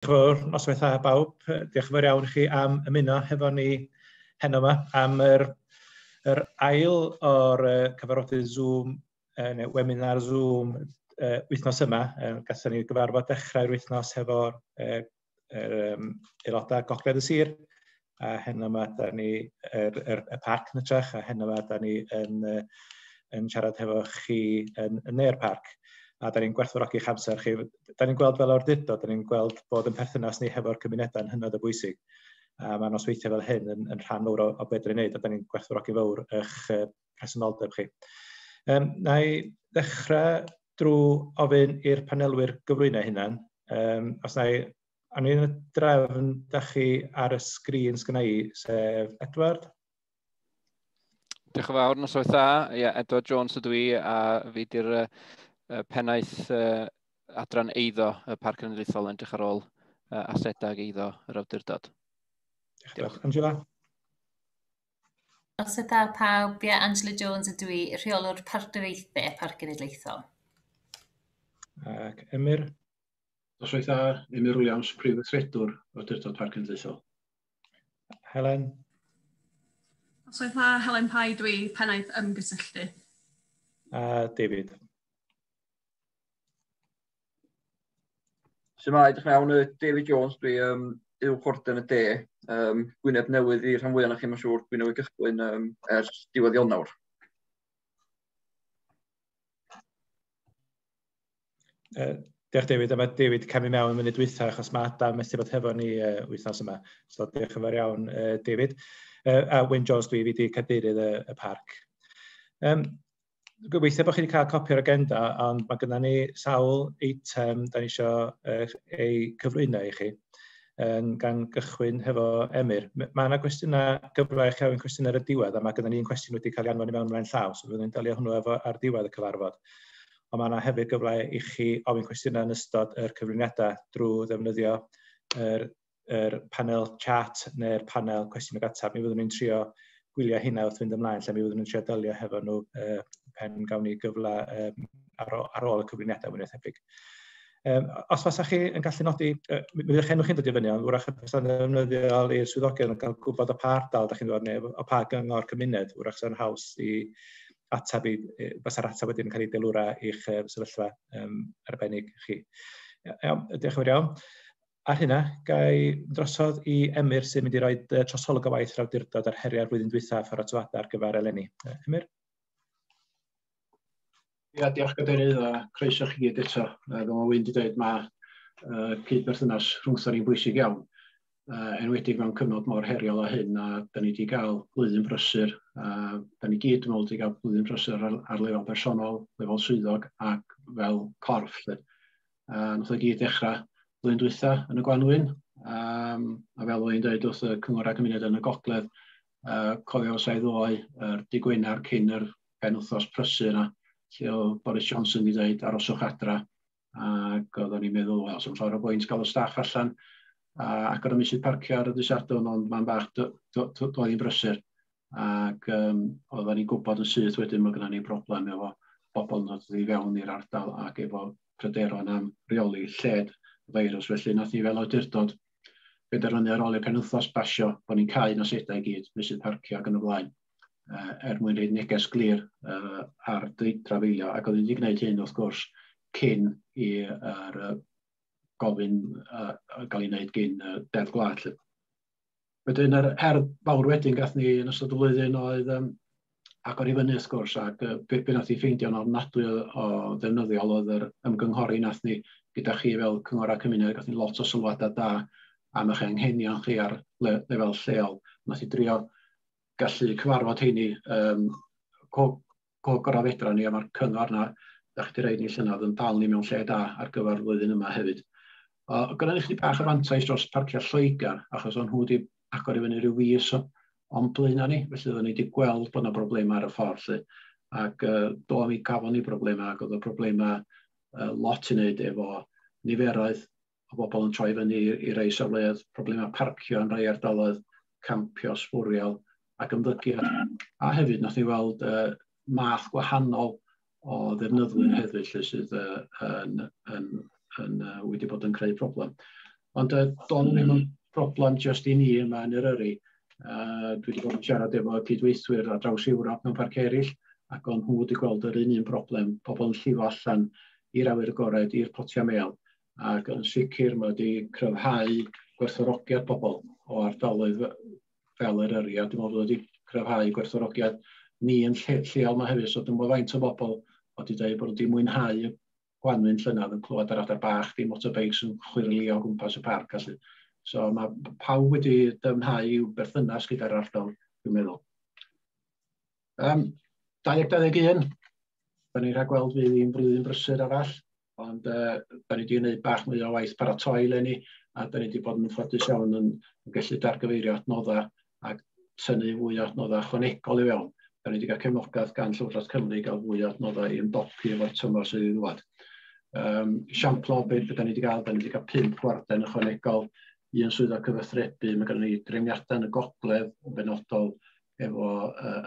Fawr, noswaith dda bawb. Diolch yn fawr iawn i chi am ymuno hefo ni heno yma am yr ail o'r cyfarfodydd Zoom, neu webinar Zoom wythnos yma. Gathon ni gyfarfod dechrau'r wythnos hefo'r aelodau Gogledd y Sir, a heno yma da ni y parc yn hytrach, a heno yma da ni yn siarad hefo chi yn neu'r parc. A da ni'n gwerthfawrogi'ch amser chi. Da ni'n gweld fel awdurdod, da ni'n gweld bod yn perthynas ni hefo'r cymunedau yn hynod o bwysig. A mae nosweithiau fel hyn yn rhan fawr o beth ni'n neud, a da ni'n gwerthfawrogi fawr eich presenoldeb chi. Na i ddechrau drwy ofyn i'r panelwyr gyflwyno hunan. Os na i, awn ni'n y drefn da chi ar y sgrin sgynna i, sef Edward. Diolch yn fawr, noswaith dda. Ie, Edward Jones ydw i, a fi di'r pennaeth adran eiddo y Parc Cenedlaethol yn edrych ar ôl asedau ag eiddo yr awdurdod. Diolch. Angela? Noswaith dda pawb. Ie, Angela Jones ydw i, rheolwr partneriaethau Parc Cenedlaethol. Ac Emyr? Noswaith dda, Emyr Williams, Prif Weithredwr Awdurdod Parc Cenedlaethol. Helen? Noswaith dda, Helen Pai dwi, pennaeth ymgysylltu. A David? Shwmae, diolch yn iawn, David Jones, dwi uwch warden y De, gwyneb newydd i'r rhan fwyaf ohonoch chi, mae'n siŵr, dwi newydd gychwyn ers diwedd Ionawr. Diolch David, a mae David camu mewn munud dwytha achos mae Adam methu bod hefo ni wythnos yma. So diolch yn fawr iawn David. A Wyn Jones dwi, fi di cadeirydd y parc. Gobeithio bod chi wedi cael copi o'r agenda, ond mae gennym ni sawl eitem da ni eisiau ei cyflwyno i chi, gan gychwyn hefo Emyr. Mae yna gwestiynau, gyfle i chi ofyn cwestiynau ar y diwedd, a mae gennym ni un cwestiwn wedi cael ei anfon i mewn ymlaen llaw, so fyddwn ni'n delio hwnnw efo ar diwedd y cyfarfod. Ond mae yna hefyd gyfle i chi ofyn cwestiynau yn ystod yr cyflwyniadau drwy ddefnyddio yr panel chat neu'r panel cwestiwn ag ateb. Mi fyddwn ni'n trio gwylio hynna wrth fynd ymlaen, lle mi fyddwn ni'n trio delio hefo nhw pen gawn ni gyfle ar ôl y cyflwyniadau mwy na thebyg. Os fasach chi yn gallu nodi, mi fydd eich enw chi'n dod i fyny, ond wrach y bysa'n ddefnyddiol i'r swyddogion yn cael gwybod o pa ardal da chi'n dod neu o pa gyngor cymuned, wrach sy'n haws i ateb, bysa'r ateb wedyn yn cael ei deilwra i'ch sefyllfa arbennig chi. Iawn, diolch yn fawr iawn. Ar hynna, ga i drosodd i Emyr sy'n mynd i roi trosolwg o waith yr awdurdod ar heriau'r flwyddyn dwytha a pharatoadau ar gyfer eleni. Emyr? Ia, diolch Gadeirydd a croeso chi gyd eto. Fel mae Wyn wedi dweud, mae cydberthynas rhwngthon ni'n bwysig iawn, enwedig mewn cyfnod mor heriol â hyn, a da ni wedi cael blwyddyn brysur, a da ni gyd, dwi'n meddwl, wedi cael blwyddyn brysur ar lefel personol, lefel swyddog ac fel corff. Lle. Nath o gyd dechrau blwyddyn dwytha yn y Gwanwyn, a fel o'n i'n dweud wrth y Cyngor a Cymuned yn y Gogledd, cofio os ai ddoe, yr dydd Gwener cyn yr penwythnos prysur yna, lle oedd Boris Johnson wedi dweud aroswch adra, ac oedden ni'n meddwl, wel, sy'n llawer o bwynt gael y staff allan, ac ar y meysydd parcio ar y dydd Sadwrn, ond mae'n bach doedd hi'n brysur, ac oedden ni'n gwybod yn syth wedyn mae gennym ni broblem efo bobl yn dod i fewn i'r ardal ac efo pryderon am reoli lled y feirws. Felly nath ni fel awdurdod benderfynu ar ôl i'r penwythnos basio bod ni'n cau nos edau i gyd, meysydd parcio ac yn y blaen, er mwyn rhoi neges glir ar drafeilio, ac oedd wedi gwneud hyn wrth gwrs cyn i'r gofyn gael ei wneud gyn Deddf Gwlad. Wedyn yr her fawr wedyn gath ni yn ystod y flwyddyn oedd agor i fyny wrth gwrs, ac be nath ni ffeindio'n ofnadwy o ddefnyddiol oedd yr ymgynghori nath ni gyda chi fel Cyngor a Cymuned, gath ni lot o sylwadau da am eich anghenion chi ar lefel lleol. Nath ni drio gallu cyfarfod heini co gorau fedra ni, a mae'r cyngor na da chi wedi rhoid ni llynedd yn dal ni mewn lle da ar gyfer flwyddyn yma hefyd. Gynnon ni chydig bach o fantais dros parciau Lloegr, achos o'n nhw wedi agor i fyny rhyw fis o'n blaenau ni, felly oedden ni wedi gweld bod yna broblemau ar y ffordd lly. Ac do, mi gafon ni broblemau, ac oedd y broblemau lot i wneud efo niferoedd o bobl yn troi fyny i rei safleoedd, problemau parcio yn rhai ardaloedd, campio, sbwriel ac ymddygiad. A hefyd nath ni weld math gwahanol o ddefnyddwyr hefyd lle sydd wedi bod yn creu problem. Ond do'n ddim yn broblem jyst i ni yma yn Eryri. Dwi wedi bod yn siarad efo cydweithwyr ar draws Ewrop mewn parc eraill, ac o'n nhw wedi gweld yr un broblem, pobl yn llifo allan i'r awyr agored, i'r potiau mêl, ac yn sicr mae wedi cryfhau gwerthfawrogiad pobl o ardaloedd fel Eryri, a dwi'n meddwl bod wedi cryfhau gwerthfawrogiad ni yn lleol yma hefyd, so dwi'n meddwl faint o bobl wedi dweud bod wedi mwynhau y gwanwyn llynedd yn clywed yr adar bach, dim motorbikes yn chwyrlïo o gwmpas y parc. Felly. So mae pawb wedi dyfnhau i'w berthynas gyda'r ardal, dwi'n meddwl. 2021, da ni'n rhagweld fydd hi'n flwyddyn brysur arall, ond da ni wedi gwneud bach mwy o waith paratoi eleni, a da ni wedi bod yn ffodus iawn yn gallu dargyfeirio adnoddau ac tynnu fwy o adnoddau ychwanegol i fewn. Da ni wedi cael cefnogaeth gan Llywodraeth Cymru i gael fwy o adnoddau i ymdopi efo'r tymor sydd i ddwad. Esiampl o beth da ni wedi cael, da ni wedi cael 5 gwarden ychwanegol, un swyddog cyfathrebu, mae gennym ni drefniadau yn y gogledd yn benodol efo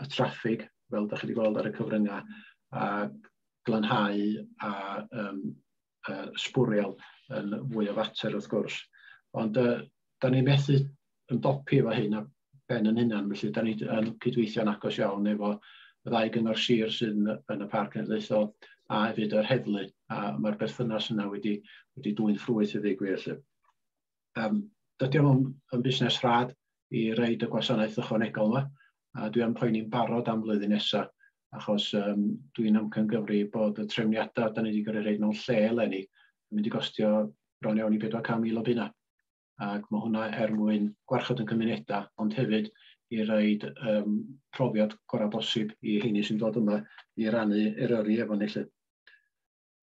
y traffig, fel da chi wedi gweld ar y cyfryngau, a glanhau a sbwriel yn fwy o fater wrth gwrs. Ond da ni methu ymdopi efo hyn a ben yn hunan, felly da ni yn cydweithio'n agos iawn efo y ddau gyngor sir sydd yn y Parc Cenedlaethol a hefyd yr heddlu, a mae'r berthynas yna wedi dwyn ffrwyth i ddweud gwir. Dydy o'm yn busnes rhad i reid y gwasanaeth ychwanegol yma, a dwi am poeni'n barod am flwyddyn nesaf, achos dwi'n amcangyfri bod y trefniadau da ni wedi gyrru reid mewn lle eleni yn mynd i gostio bron iawn i 400,000 o bunna. Ac mae hwnna er mwyn gwarchod yn cymunedau, ond hefyd i roid profiad gorau bosib i rheini sy'n dod yma i rannu Eryri efo ni 'lly.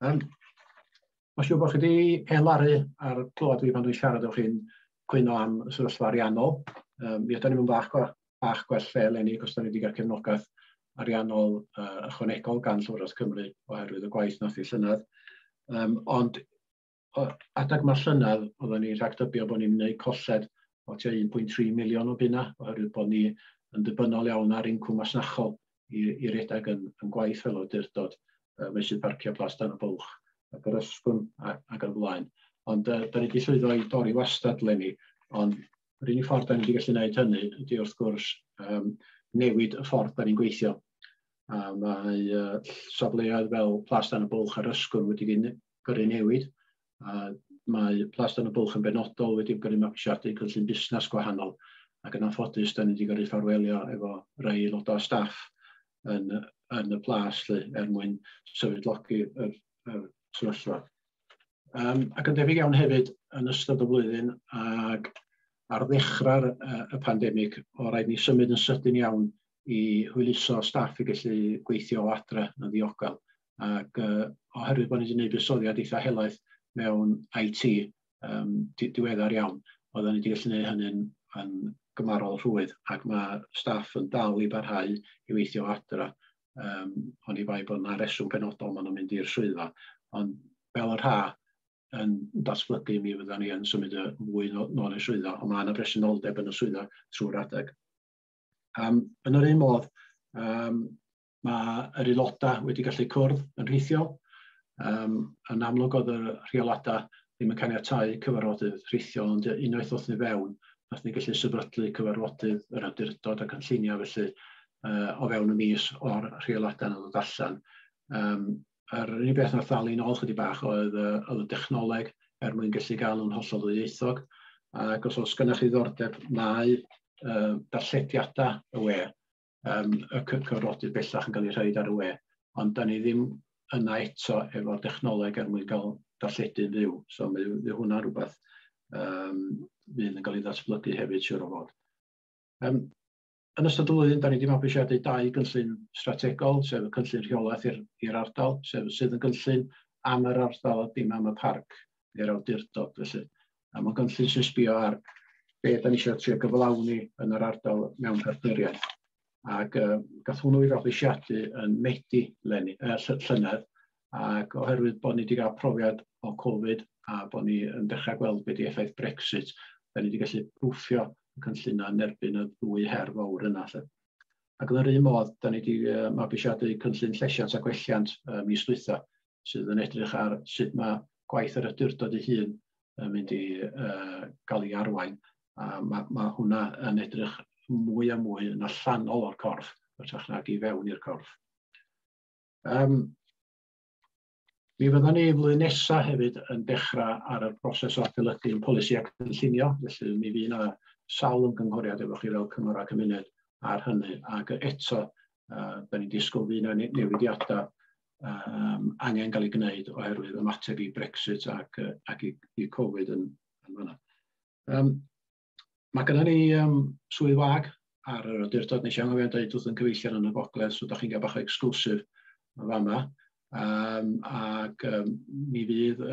Mae'n siŵr bod chi wedi hen laru ar clywed fi pan dwi'n siarad o'ch chi'n cwyno am y sefyllfa ariannol. Mi ydan ni'n bach gwell lle eleni, achos da ni wedi cael cefnogaeth ariannol ychwanegol gan Llywodraeth Cymru oherwydd y gwaith nath i llynedd. Ond adag mae'r llynedd, oedden ni'n rhagdybio bod ni'n gwneud colled o tua 1.3 miliwn o bunna, oherwydd bod ni yn ddibynnol iawn ar incwm masnachol i redeg yn gwaith fel awdurdod, meysydd parcio Plas Dan y Bwlch ac yr Ysgwrn ac yn blaen. Ond da ni wedi llwyddo i dorri wastad eleni, ond yr unig ffordd da ni wedi gallu gwneud hynny ydy wrth gwrs newid y ffordd da ni'n gweithio. A mae safleoedd fel Plas Dan y Bwlch a'r Ysgwrn wedi gyrru newid. A mae Plas Dan y Bwlch yn benodol wedi gyrru mabwysiadu cynllun busnes gwahanol, ac yn anffodus da ni wedi gyrru ffarwelio efo rai aelodau o staff yn y plas lle, er mwyn sefydlogi yr sefyllfa. Ac yn debyg iawn hefyd yn ystod y flwyddyn ac ar ddechrau'r y pandemig, o raid ni symud yn sydyn iawn i hwyluso staff i gallu gweithio o adre yn ddiogel. Ac oherwydd bod ni wedi gwneud buddsoddiad eitha helaeth mewn IT diweddar iawn, oedden ni wedi gallu gwneud hynny'n yn gymarol rhwydd, ac mae staff yn dal i barhau i weithio o adra, oni bai bod yna reswm penodol maen nhw'n mynd i'r swyddfa. Ond fel yr ha yn datblygu, mi fyddan ni yn symud y mwy nôl i'r swyddfa, ond mae yna bresenoldeb yn y swyddfa trwy'r adeg. Yn yr un modd, mae yr aelodau wedi gallu cwrdd yn rhithiol. Yn amlwg oedd y rheoladau ddim yn caniatáu cyfarfodydd rhithiol, ond unwaith ddoth ni fewn, nath ni gallu sefydlu cyfarfodydd yr awdurdod a cynllunio felly o fewn y mis o'r rheoladau yn dod allan. Yr unig beth nath ddal ni'n ôl chydig bach oedd y dechnoleg er mwyn gallu gael yn hollol ddwyieithog, ac os oes gennych chi ddiddordeb, mae darllediadau y we, y cyfarfodydd bellach yn cael eu rhoid ar y we, ond da ni ddim yna eto efo'r dechnoleg er mwyn cael darlledu'n fyw, so mae hwnna rhywbeth fydd yn cael ei ddatblygu hefyd, siŵr o fod. Yn ystod y flwyddyn, da ni wedi mabwysiadu 2 gynllun strategol, sef y cynllun rheolaeth i'r ardal, sef sydd yn gynllun am yr ardal a dim am y parc i'r awdurdod. Felly. A mae'n gynllun sy'n sbio ar be da ni eisiau trio gyflawni yn yr ardal mewn partneriaeth. Ac gath hwnnw ei fabwysiadu yn Medi llynedd, ac oherwydd bod ni wedi cael profiad o Covid a bod ni yn dechrau gweld be di effaith Brexit, da ni wedi gallu prwffio y cynllunau yn erbyn y ddwy her fawr yna. Lle. Ac yn yr un modd, da ni wedi mabwysiadu cynllun llesiant a gwelliant mis dwytha, sydd yn edrych ar sut mae gwaith yr awdurdod ei hun yn mynd i gael ei arwain. A mae hwnna yn edrych mwy a mwy yn allanol o'r corff, hytrach nag i fewn i'r corff. Mi fyddan ni flwyddyn nesaf hefyd yn dechrau ar y broses o adolygu'n polisi ac cynllunio, felly mi fydd yna sawl ymgynghoriad efo chi fel cyngor a cymuned ar hynny, ac eto, da ni'n disgwyl fydd yna newidiadau angen gael ei gwneud oherwydd ymateb i Brexit ac i Covid yn fanna. Mae gennym ni swydd wag ar yr awdurdod. Nes i anghofio dweud wrth yn cyfeillion yn y gogledd, so da chi'n gael bach o exclusive yn fama. Ac mi fydd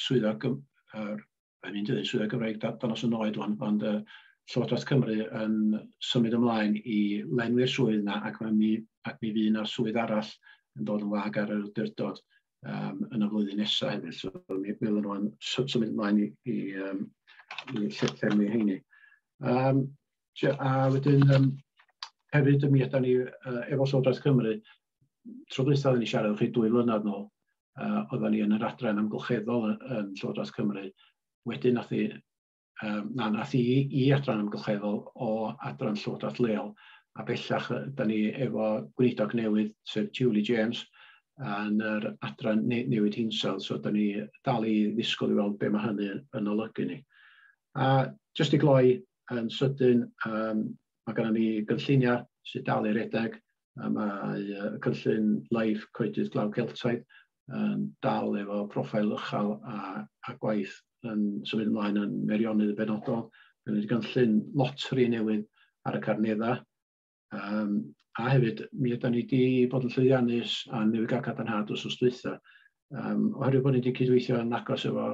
swyddog, yn mynd i ddweud swyddog Gymraeg danos yn oed wan, ond Llywodraeth Cymru yn symud ymlaen i lenwi'r swydd yna ac mi fydd yna swydd arall yn dod yn wag ar yr awdurdod yn y flwyddyn nesaf hefyd. So mi fydden nhw'n symud ymlaen i llenwi heini. A wedyn hefyd mi ydan ni efo Llywodraeth Cymru, tro dwytha oedden ni siarad efo chi 2 flynedd nôl, oedden ni yn yr adran amgylcheddol yn Llywodraeth Cymru. Wedyn nath i, na, nath i adran amgylcheddol o adran Llywodraeth Leol, a bellach da ni efo gweinidog newydd, sef Julie James, yn yr adran newid hinsawdd, so da ni dal i ddisgwyl i weld be mae hynny yn olygu ni. A jyst i gloi yn sydyn, mae gennym ni gynlluniau sydd dal i redeg, a mae cynllun Life Coedydd Glaw Celtaidd yn dal efo profil uchel a gwaith yn symud ymlaen yn Meirionnydd yn benodol. Mae wedi gynllun lotri newydd ar y Carnedda. A hefyd, mi ydan ni wedi bod yn llwyddiannus a newydd gael cadarnhad wsos dwytha. Oherwydd bod ni wedi cydweithio yn agos efo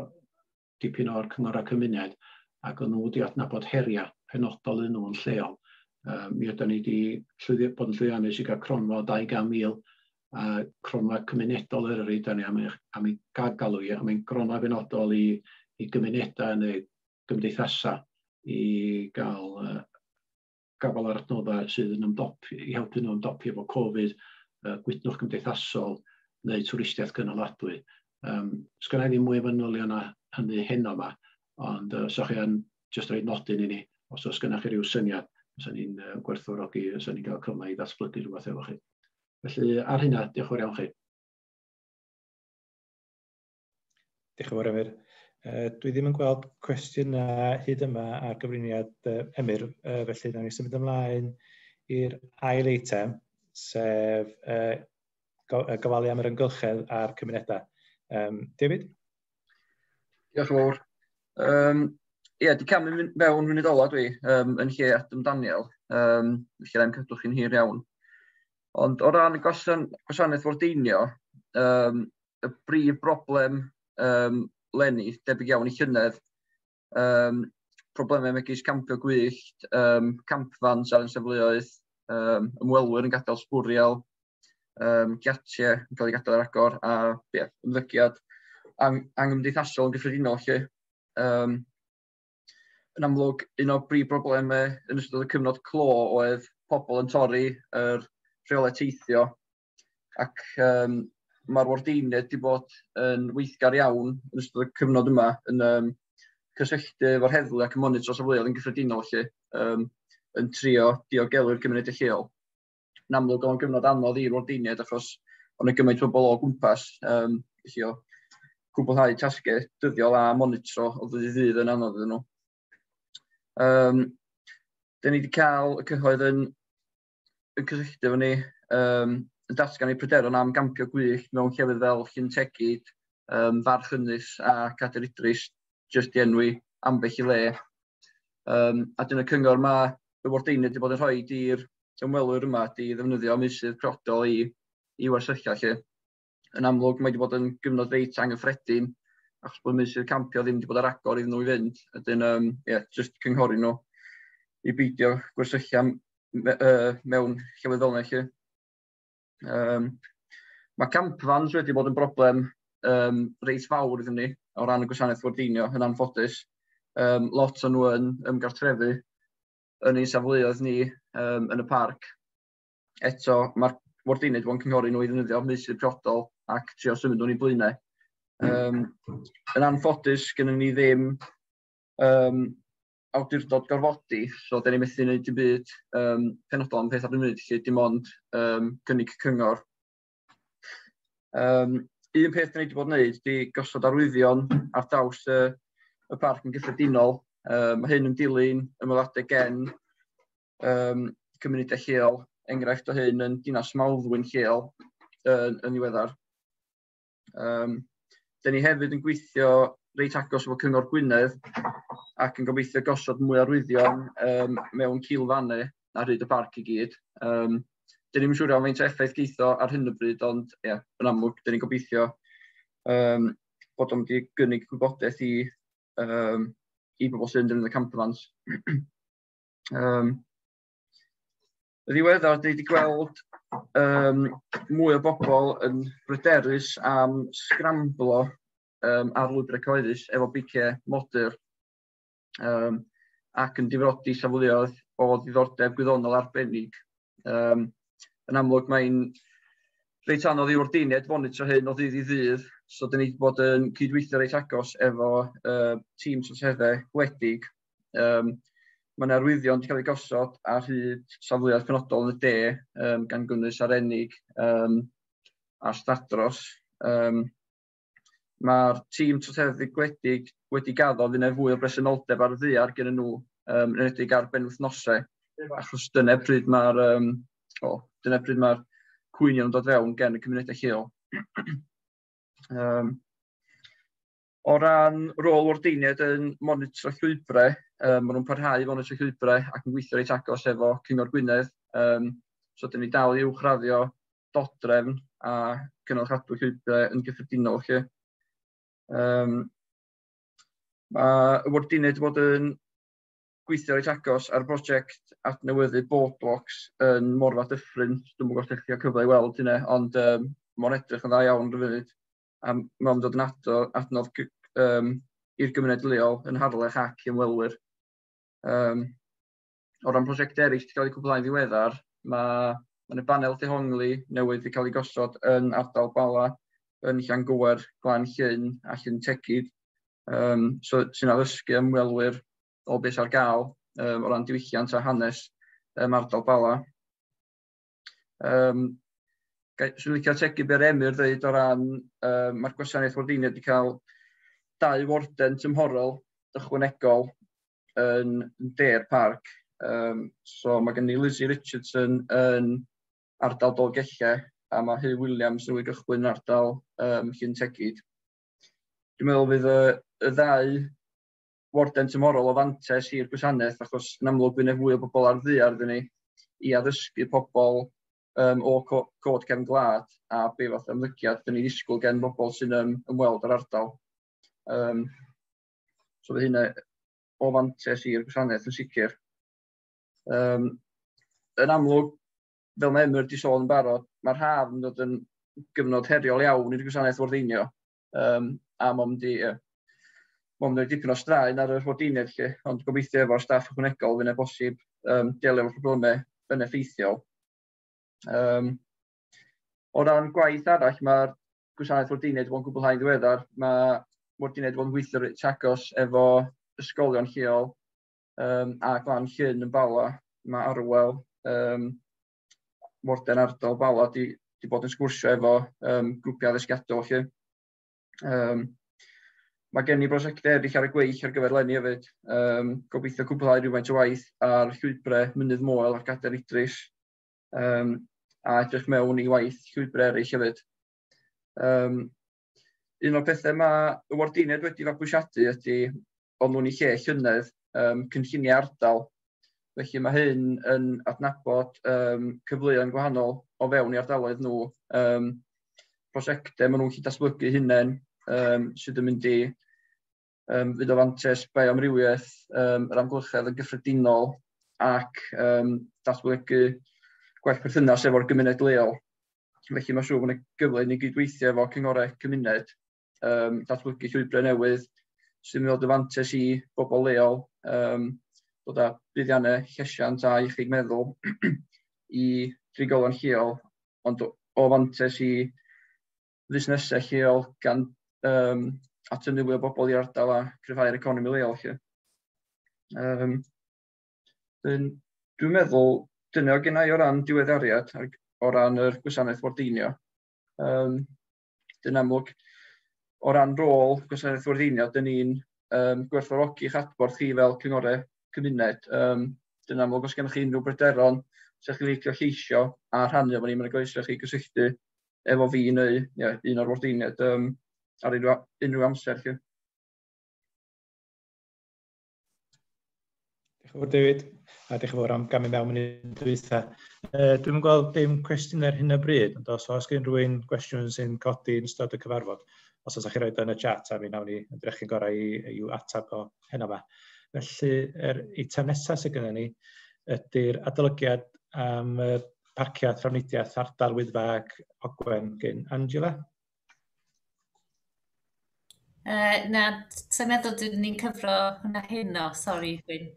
dipyn o'r cyngor a cymuned ac o'n nhw wedi adnabod heriau penodol yn nhw'n lleol. Mi ydan ni wedi bod yn llwyddiannus i gael cronfa o 200,000 a cronfa cymunedol Eryri, da ni am ei galw i, a mae'n gronfa benodol i gymunedau neu gymdeithasau i gael gafel ar adnoddau sydd yn ymdopi, i helpu nhw ymdopi efo Covid, gwytnwch cymdeithasol neu twristiaeth gynaladwy. Sgynna i ddim mwy o fanylion na hynny heno yma, ond so chi yn jyst rhoi nodyn i ni, os oes gennych chi ryw syniad, fysa ni'n gwerthfawrogi, fysa ni'n cael cyfle i ddatblygu rhywbeth efo chi. Felly ar hynna, diolch yn fawr iawn chi. Diolch yn fawr, Emyr. Dwi ddim yn gweld cwestiynau hyd yma ar gyflwyniad Emyr, felly nawn ni symud ymlaen i'r ail eitem, sef gofalu am yr amgylchedd a'r cymunedau. David? Diolch yn fawr. Ie, di camu mewn munud ola dwi, yn lle Adam Daniel. Felly rhaid cadw chi'n hir iawn. Ond o ran y gwasanaeth wardeinio, y brif broblem leni, debyg iawn i llynedd, problemau megis campio gwyllt, campfans ar yn safleoedd, ymwelwyr yn gadael sbwriel, giatiau yn cael ei gadael ar agor, a yeah, ymddygiad angymdeithasol yn gyffredinol. Lle. Yn amlwg, un o'r brif broblemau yn ystod y cyfnod clo oedd pobl yn torri yr rheolau teithio ac mae'r wardeiniaid wedi bod yn weithgar iawn yn ystod y cyfnod yma yn cysylltu efo'r heddlu ac yn monitro safleoedd yn gyffredinol lle, yn trio diogelu'r gymunedau lleol. Yn amlwg o'n gyfnod anodd i'r wardeiniaid achos o'n y gymaint o bobl o gwmpas, felly o cwblhau tasgau dyddiol a monitro o ddydd i ddydd yn anodd iddyn nhw. Dyn ni wedi cael y cyhoedd yn cysylltu efo ni, yn datgan eu pryderon am gampio gwyllt mewn llefydd fel Llyn Tegid, Farch Ynys a Cader Idris, jyst i enwi ambell i le. A dyna cyngor mae y wardeiniaid wedi bod yn rhoi i'r ymwelwyr yma di ddefnyddio meysydd priodol i wersylla lle. Yn amlwg mae wedi bod yn gyfnod reit anghyffredin achos bod meysydd campio ddim wedi bod ar agor iddyn nhw i fynd. Ydyn, yeah, just cynghori nhw i beidio gwersylla mewn llefydd fel yna lle. Mae campfans wedi bod yn broblem reit fawr iddyn ni o ran y gwasanaeth wardeinio yn anffodus. Lot o nhw yn ymgartrefu yn ein safleoedd ni yn y parc. Eto, mae'r wardeiniaid wedi bod yn cynghori nhw i ddefnyddio meysydd priodol ac trio symud nhw'n eu blaenau. Yn anffodus, gynnon ni ddim awdurdod gorfodi, so dyn ni methu wneud dim byd penodol am peth ar y funud, lle dim ond cynnig cyngor. Un peth dyn ni wedi bod yn wneud ydy gosod arwyddion ar draws y parc yn gyffredinol. Mae hyn yn dilyn ymweliadau gen cymunedau lleol, enghraifft o hyn yn Dinas Mawddwy'n lleol yn ddiweddar. Dyn ni hefyd yn gweithio reit agos efo Cyngor Gwynedd ac yn gobeithio gosod mwy o arwyddion mewn cilfannau ar hyd y parc i gyd. Dyn ni'm yn siŵr iawn faint o effaith geith o ar hyn o bryd, ond ie, yn amlwg, dyn ni'n gobeithio bod o'n mynd i gynnig gwybodaeth i bobl sy'n defnyddio campervans. Y ddiweddar, dwi wedi gweld mwy o bobl yn bryderus am sgramblo ar lwybrau cyhoeddus efo beiciau modur ac yn difrodi safleoedd o ddiddordeb gwyddonol arbennig. Yn amlwg mae'n reit anodd i wardeiniaid fonitro hyn o ddydd i ddydd, so dyn ni wedi bod yn cydweithio reit agos efo tîm troseddau gwledig. Mae yna arwyddion wedi cael eu gosod ar hyd safleoedd penodol yn y de, gan gynnwys Arennig a Stadros. Mae'r tîm troseddu gwledig wedi gaddo fydd yna fwy o bresenoldeb ar y ddaear gen nhw, yn enwedig ar benwythnosau, achos dyna pryd mae'r cwynion yn dod fewn gen y cymunedau lleol. O ran rôl wardeiniaid yn monitro llwybrau, maen nhw'n parhau i monitro llwybrau ac yn gweithio reit agos efo Cyngor Gwynedd. So dyn ni dal i uwchraddio dodrefn a cynnal chadw llwybrau yn gyffredinol. Lle. Mae y wardeiniaid wedi bod yn gweithio reit agos ar brosiect adnewyddu boardwalks yn Morfa Dyffryn. Dwi'm yn gwybod os ydych chi cael cyfle i weld hynna, ond mae'n edrych yn dda iawn ar y funud. A mae'n dod yn adnodd i'r gymuned leol yn Harlech ac i ymwelwyr. O ran prosiectau eraill wedi cael eu cwblhau'n ddiweddar, mae yna banel dehongli newydd wedi cael ei gosod yn ardal Bala, yn Llangywer, Glan Llyn a Llyn Tegid, so, sy'n addysgu ymwelwyr o beth ar gael o ran diwylliant a hanes ardal Bala. Swn i'n licio ategu be'r Emyr dweud o ran mae'r gwasanaeth wardeiniaid wedi cael 2 warden tymhorol ychwanegol yn de'r parc. So mae gen i Lizzie Richardson yn ardal Dolgellau a mae Huw Williams yn gychwyn yn ardal Llyn Tegid. Dwi'n meddwl fydd y ddau warden tymhorol o fantais i'r gwasanaeth, achos yn amlwg fydd yna fwy o bobl ar ddaear iddyn ni i addysgu pobl o cod cefn gwlad a be fath o ymddygiad dyn ni'n ddisgwyl gen bobl sy'n ymweld â'r ardal. So fydd hynna o fantais i'r gwasanaeth yn sicr. Yn amlwg, fel mae Emyr wedi sôn yn barod, mae'r haf yn dod yn gyfnod heriol iawn i'r gwasanaeth wardeinio. A mae'n mynd i dipyn o straen ar y wardeiniaid lle, ond gobeithio efo'r staff ychwanegol fydd yna bosib delio efo'r problemau yn effeithiol. O ran gwaith arall, mae'r gwasanaeth wardeiniaid wedi bod yn cwblhau'n ddiweddar. Mae wardeiniaid wedi bod yn gweithio reit agos efo ysgolion lleol a Glan Llyn yn Bala. Mae Arwel, warden ardal Bala, di bod yn sgwrsio efo grwpiau addysgiadol lle. Mae gen i brosiectau eraill ar y gweill ar gyfer leni hefyd. Gobeithio cwblhau rhywfaint o waith ar llwybrau Mynydd Moel ar Gadair Idris, a edrych mewn i waith llwybrau eraill hefyd. Un o'r pethau mae y wardeiniaid wedi fabwysiadu ydy o'n nhw'n ei lle llynedd cynlluniau ardal. Felly mae hyn yn adnabod cyfleoedd gwahanol o fewn i ardaloedd nhw, prosiectau maen nhw'n gallu datblygu hunain sydd yn mynd i fynd o fantais bioamrywiaeth, yr amgylchedd yn gyffredinol ac datblygu gwell perthynas efo'r gymuned leol. Felly mae'n siŵr bod yna gyfle i ni gydweithio efo cyngorau cymuned, datblygu llwybrau newydd sy'n mynd o fantais i bobl leol, dod â buddiannau llesiant a iechyd meddwl i drigolion lleol, ond o fantais i fusnesau lleol gan a tynnu fwy o bobl i'r ardal a cryfhau'r economi leol. Lle. Dwi'n meddwl dyna o gennau o ran diweddariad ac o ran yr gwasanaeth wardeinio. Dyn amlwg, o ran rôl gwasanaeth wardeinio, dyn ni'n gwerthfawrogi'ch adborth chi fel cyngorau cymuned. Dyn amlwg, os gennych chi unrhyw bryderon, os ydych chi'n licio lleisio a rhannu efo ni, mae'n groeso chi gysylltu efo fi neu un o'r wardeiniaid ar unrhyw amser. Lle. Diolch yn fawr, David, a diolch yn fawr am gamu mewn munud dwytha. Dwi'm yn gweld dim cwestiwn ar hyn o bryd, ond os oes gen rhywun gwestiwn sy'n codi yn ystod y cyfarfod, os oes chi roed yn y chat, a mi wnawn ni ymdrechu'n gorau i'w ateb o heno yma. Felly, yr eitem nesaf sydd gennym ni ydy'r adolygiad am y parciau trafnidiaeth ardal Wyddfa ac Ogwen gen Angela. Na, sa'n meddwl dyn ni'n cyfro hwnna heno, sori, Gwyn.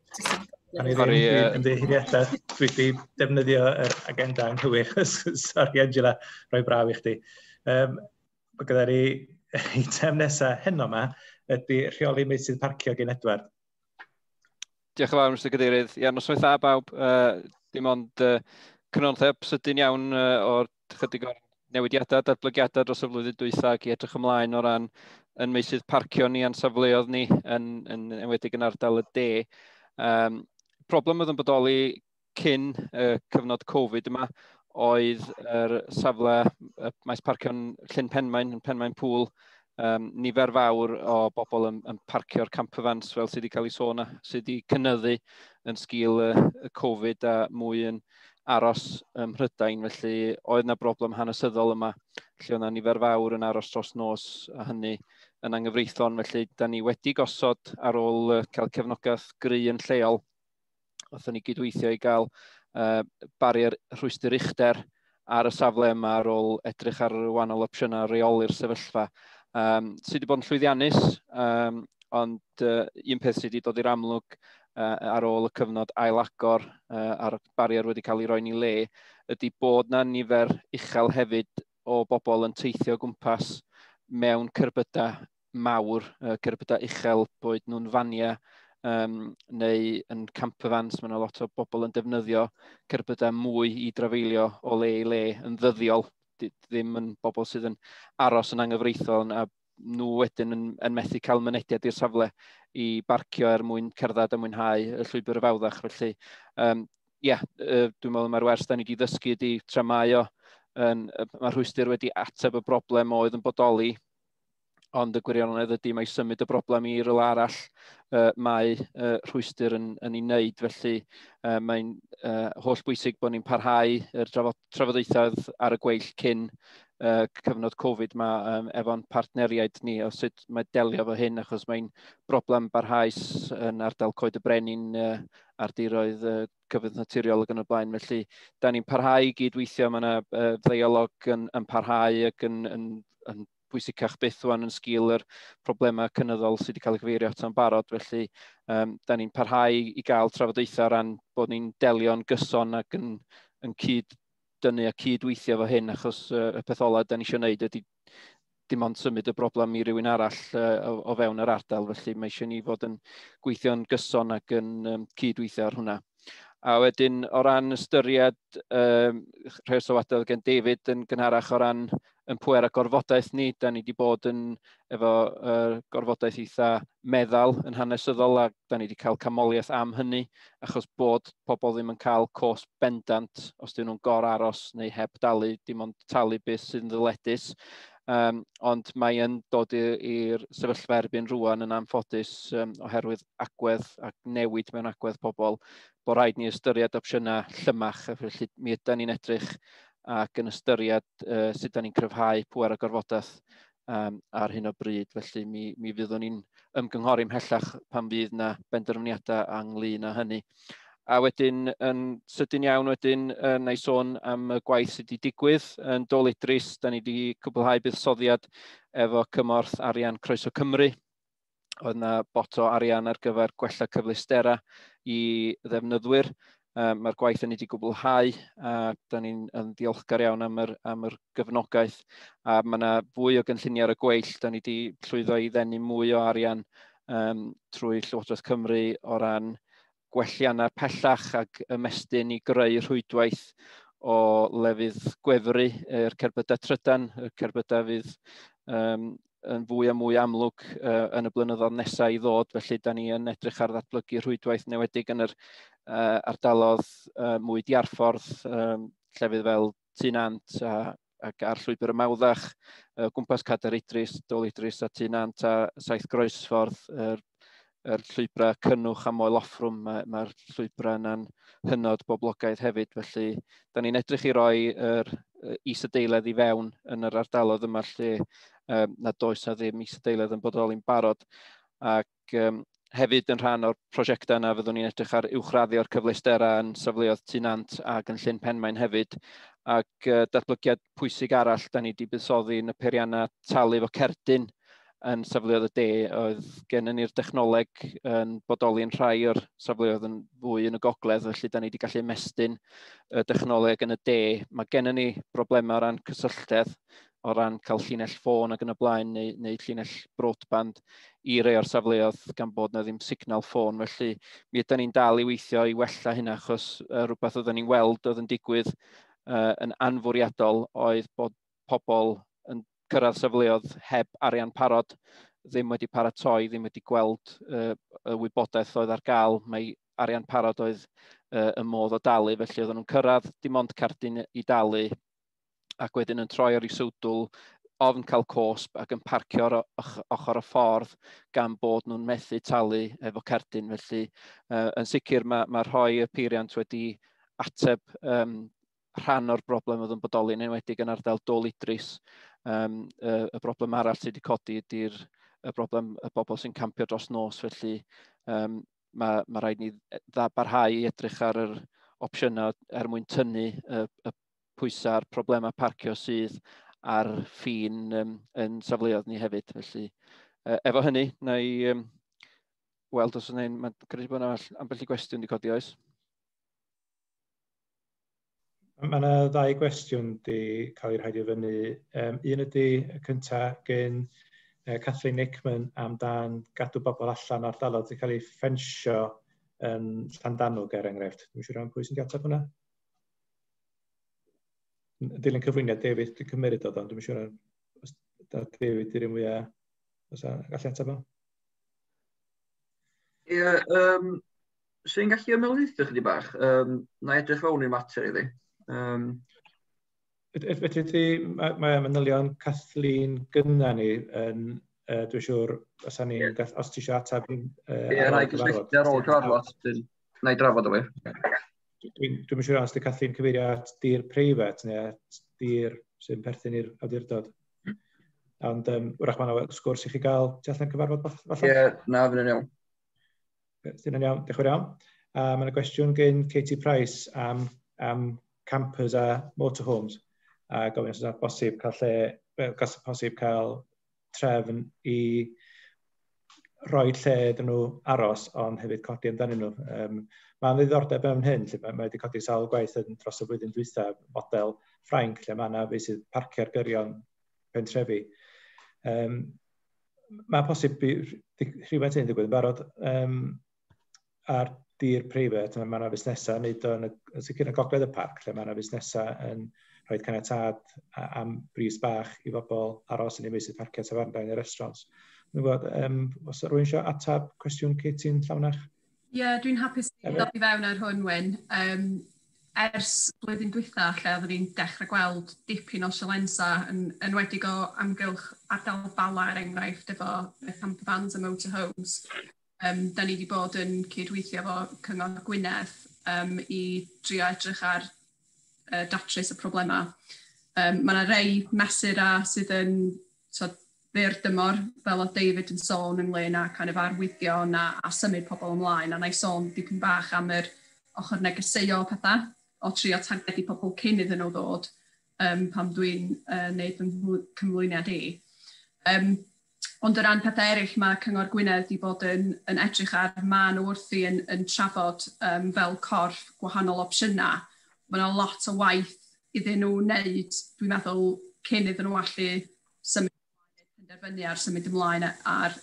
Sorry, ymddiheuriadau, dwi wedi defnyddio yr agenda anghywir. Sorry, Angela, rhoi braw i chdi. Mae gyda ni eitem nesaf heno yma ydy rheoli meysydd parcio gen Edward. Diolch yn fawr, Mr Cadeirydd. Ia, noswaith dda bawb. Dim ond cynontheb sydyn iawn o'r chydig o'r newidiadau, datblygiadau dros y flwyddyn dwytha ac i edrych ymlaen o ran yn meysydd parcio ni a'n safleoedd ni, yn enwedig yn ardal y de. Problem oedd yn bodoli cyn y cyfnod Covid yma oedd yr safle maes parcio'n Llyn Penmaen, yn Penmaen Pool, nifer fawr o bobl yn parcio'r campervans fel sydd wedi cael ei sôn a sydd wedi cynyddu yn sgil y Covid a mwy yn aros ym Mhrydain, felly oedd yna broblem hanesyddol yma, lle oedd yna nifer fawr yn aros dros nos a hynny yn anghyfreithlon, felly da ni wedi gosod ar ôl cael cefnogaeth gry yn lleol, wnaethon ni gydweithio i gael barier rhwystr uchder ar y safle yma ar ôl edrych ar wahanol opsiynau reoli'r sefyllfa. Sydd wedi bod yn llwyddiannus, ond un peth sydd wedi dod i'r amlwg ar ôl y cyfnod ailagor a'r barier wedi cael ei roi'n ei le, ydy bod na nifer uchel hefyd o bobl yn teithio o gwmpas mewn cerbydau mawr, cerbydau uchel, boed nhw'n faniau neu yn campervans. Mae yna lot o bobl yn defnyddio cerbydau mwy i drafeilio o le i le yn ddyddiol, ddim yn bobl sydd yn aros yn anghyfreithlon a nhw wedyn yn methu cael mynediad i'r safle i barcio er mwyn cerdded a mwynhau y llwybr y Fawddach. Felly, dwi'n meddwl mae'r wers da ni wedi ddysgu ydy tra mae o, mae rhwystr wedi ateb y broblem oedd yn bodoli, ond y gwirionedd ydy mae symud y broblem i rywle arall mae rhwystr yn ei wneud. Felly mae'n holl bwysig bod ni'n parhau yr trafodaethau ar y gweill cyn cyfnod Covid ma efo'n partneriaid ni o sut mae delio efo hyn, achos mae'n broblem barhaus yn ardal Coed y Brenin a'r diroedd cyfoeth naturiol ac yn y blaen. Felly, da ni'n parhau i gydweithio, mae yna ddeialog yn parhau ac yn bwysicach byth wan yn sgil yr problemau cynyddol sydd wedi cael eu cyfeirio ato'n barod. Felly, da ni'n parhau i gael trafodaethau o ran bod ni'n delio'n gyson ac yn cyd-dynnu a cydweithio efo hyn, achos y peth ola da ni eisiau gwneud ydy dim ond symud y broblem i rywun arall o fewn yr ardal. Felly mae eisiau ni fod yn gweithio'n gyson ac yn cydweithio ar hwnna. A wedyn, o ran ystyried rhai o'r sylwadau gen David yn gynharach o ran yn pwer a gorfodaeth ni, da ni wedi bod yn efo gorfodaeth eitha meddal yn hanesyddol, a da ni wedi cael camoliaeth am hynny, achos bod pobl ddim yn cael cos bendant os dyn nhw'n gor-aros neu heb dalu, dim ond talu beth sydd yn ddyledus. Ond mae yn dod i'r sefyllfa erbyn rŵan yn anffodus oherwydd agwedd ac newid mewn agwedd pobl, bod rhaid ni ystyried opsiynau llymach, a felly mi ydan ni'n edrych ac yn ystyried sut dan ni'n cryfhau pŵer a gorfodaeth ar hyn o bryd. Felly mi fyddwn ni'n ymgynghori ymhellach pan fydd yna benderfyniadau ynglyn â hynny. A wedyn, yn sydyn iawn wedyn, na i sôn am y gwaith sydd wedi digwydd yn Dol Idris. Da ni wedi cwblhau buddsoddiad efo cymorth arian Croeso Cymru. Oedd yna bot o arian ar gyfer gwella cyfleusterau i ddefnyddwyr. Mae'r gwaith yn wedi gwblhau a da ni'n ddiolchgar iawn am yr, am yr gefnogaeth. A mae yna fwy o gynlluniau ar y gweill. Da ni wedi llwyddo i ddenu mwy o arian trwy Llywodraeth Cymru o ran gwelliannau pellach ac ymestyn i greu rhwydwaith o lefydd gwefru i'r cerbydau trydan, y cerbydau fydd yn fwy a mwy amlwg yn y blynyddoedd nesaf i ddod. Felly, da ni yn edrych ar ddatblygu rhwydwaith newedig yn yr ardalodd mwy diarffordd, llefydd fel Tŷ Nant a, ac ar llwybr y Mawddach, gwmpas Cadair Idris, Dol Idris a Tŷ Nant a Saith Groesffordd, yr, yr llwybrau Cynnwch a Moel Offrwm, mae'r mae llwybrau yna'n hynod boblogaidd hefyd. Felly, da ni'n edrych i roi yr isadeiledd i fewn yn yr ardalodd yma lle nad oes na ddim isadeiledd yn bodoli'n barod. Ac hefyd yn rhan o'r prosiectau yna fyddwn ni'n edrych ar uwchraddio'r cyfleusterau yn safleoedd Tŷ Nant ac yn Llyn Penmaen hefyd. Ac datblygiad pwysig arall, da ni wedi buddsoddi yn y peiriannau talu efo cerdyn yn safleoedd y de. Oedd gennym ni'r dechnoleg yn bodoli yn rhai o'r safleoedd yn fwy yn y gogledd, felly da ni wedi gallu ymestyn y dechnoleg yn y de. Mae gennym ni broblemau o ran cysylltedd, o ran cael llinell ffôn ac yn y blaen, neu, neu llinell broadband i rei o'r safleoedd gan bod na ddim signal ffôn. Felly mi ydyn ni'n dal i weithio i wella hynna, achos rhywbeth oedden ni'n weld oedd yn digwydd yn anfwriadol oedd bod pobl yn cyrraedd safleoedd heb arian parod, ddim wedi paratoi, ddim wedi gweld y wybodaeth oedd ar gael. Mae arian parod oedd y modd o dalu, felly oedden nhw'n cyrraedd dim ond cardyn i dalu ac wedyn yn troi ar ei swdl, ofn cael cosb ac yn parcio ar ochr y ffordd gan bod nhw'n methu talu efo cerdyn. Felly, yn sicr mae, mae rhoi y peiriant wedi ateb rhan o'r broblem oedd yn bodoli, yn enwedig yn ardal Dol Idris. Y, y broblem arall sydd wedi codi ydy'r y broblem y bobl sy'n campio dros nos, felly mae, mae rhaid ni barhau i edrych ar yr opsiynau er mwyn tynnu y, y pwysau a'r problemau parcio sydd ar ffin yn safleoedd ni hefyd. Felly, efo hynny, na i weld os yna, mae'n credu bod yna ambell i gwestiwn wedi codi oes? Mae yna ddau gwestiwn wedi cael ei rhaid i fyny. Un ydy y cyntaf gen Kathleen Nickman amdan gadw bobl allan o'r ardaloedd wedi cael ei ffensio yn Llandanwg, er enghraifft. Dwi'n siŵr am pwy sy'n ateb hwnna. Dilyn cyflwyniad David, dwi'n cymryd oedd ond dwi'n siŵr os David di'r un mwyaf, os gallu ateb o. Ie, yeah, sy'n gallu ymwneud chydig bach? Na edrych fewn i'r mater iddi. Felly ti, mae, mae manylion Kathleen gynna ni yn, dwi'n siŵr, os ni'n yeah. Os ti eisiau ateb Ie, na i gysylltu ar ôl cyfarfod, na i drafod o fi. Dwi'n dwi siŵr os di Kathleen cyfeirio at dir preifat neu at dir sy'n perthyn i'r awdurdod. Ond wrach mae yna sgwrs i chi gael tu allan cyfarfod falle? Ie, yeah, na, fydd yn iawn. Fydd yn iawn, diolch yn iawn. Mae yna gwestiwn gen Katie Price am, am campers a motorhomes a gofyn os yna bosib cael lle, os posib cael trefn i rhoi lle iddyn nhw aros, ond hefyd codi amdanyn nhw. Mae'n ddiddordeb mewn hyn, lle mae, mae wedi codi sawl gwaith yn dros y flwyddyn dwytha, model Ffrainc, lle mae yna sydd parcio ar gyrion pentrefi. Mae posib rhywfaint hyn ddigwydd yn barod ar dir preifat, mae yna fusnesau yn neud o yn, y, yn sicr yn y gogledd y parc, lle mae yna fusnesau yn rhoi caniatâd am bris bach i bobl aros yn ei meysydd parciau tafarndai neu restaurants. Dwi'n gwybod, os rwy'n eisiau ateb cwestiwn Katie'n llawnach? Ie, yeah, dwi'n hapus i ddod i fewn ar hwn, Wyn. Ers blwyddyn dwytha, lle oeddwn ni'n dechrau gweld dipyn o sialensa, yn enwedig o amgylch ardal Bala, er enghraifft, efo camper vans a motorhomes. Da ni wedi bod yn cydweithio efo Cyngor Gwynedd i drio edrych ar datrys y problemau. Mae yna rei mesurau sydd yn so, fyr dymor, fel oedd David yn sôn ynglyn â kind of arwyddion a, a symud pobl ymlaen, a na i sôn dipyn bach am yr ochr negeseuol pethau, o trio targedu pobl cyn iddyn nhw ddod pan dwi'n neud fy cyflwyniad i. Ond o ran pethau eraill, mae Cyngor Gwynedd wedi bod yn edrych ar, maen nhw wrthi yn trafod fel corff gwahanol opsiynau. Mae yna lot o waith iddyn nhw wneud, dwi'n meddwl, cyn iddyn nhw allu symud ymlaen, penderfynu ar symud ymlaen ar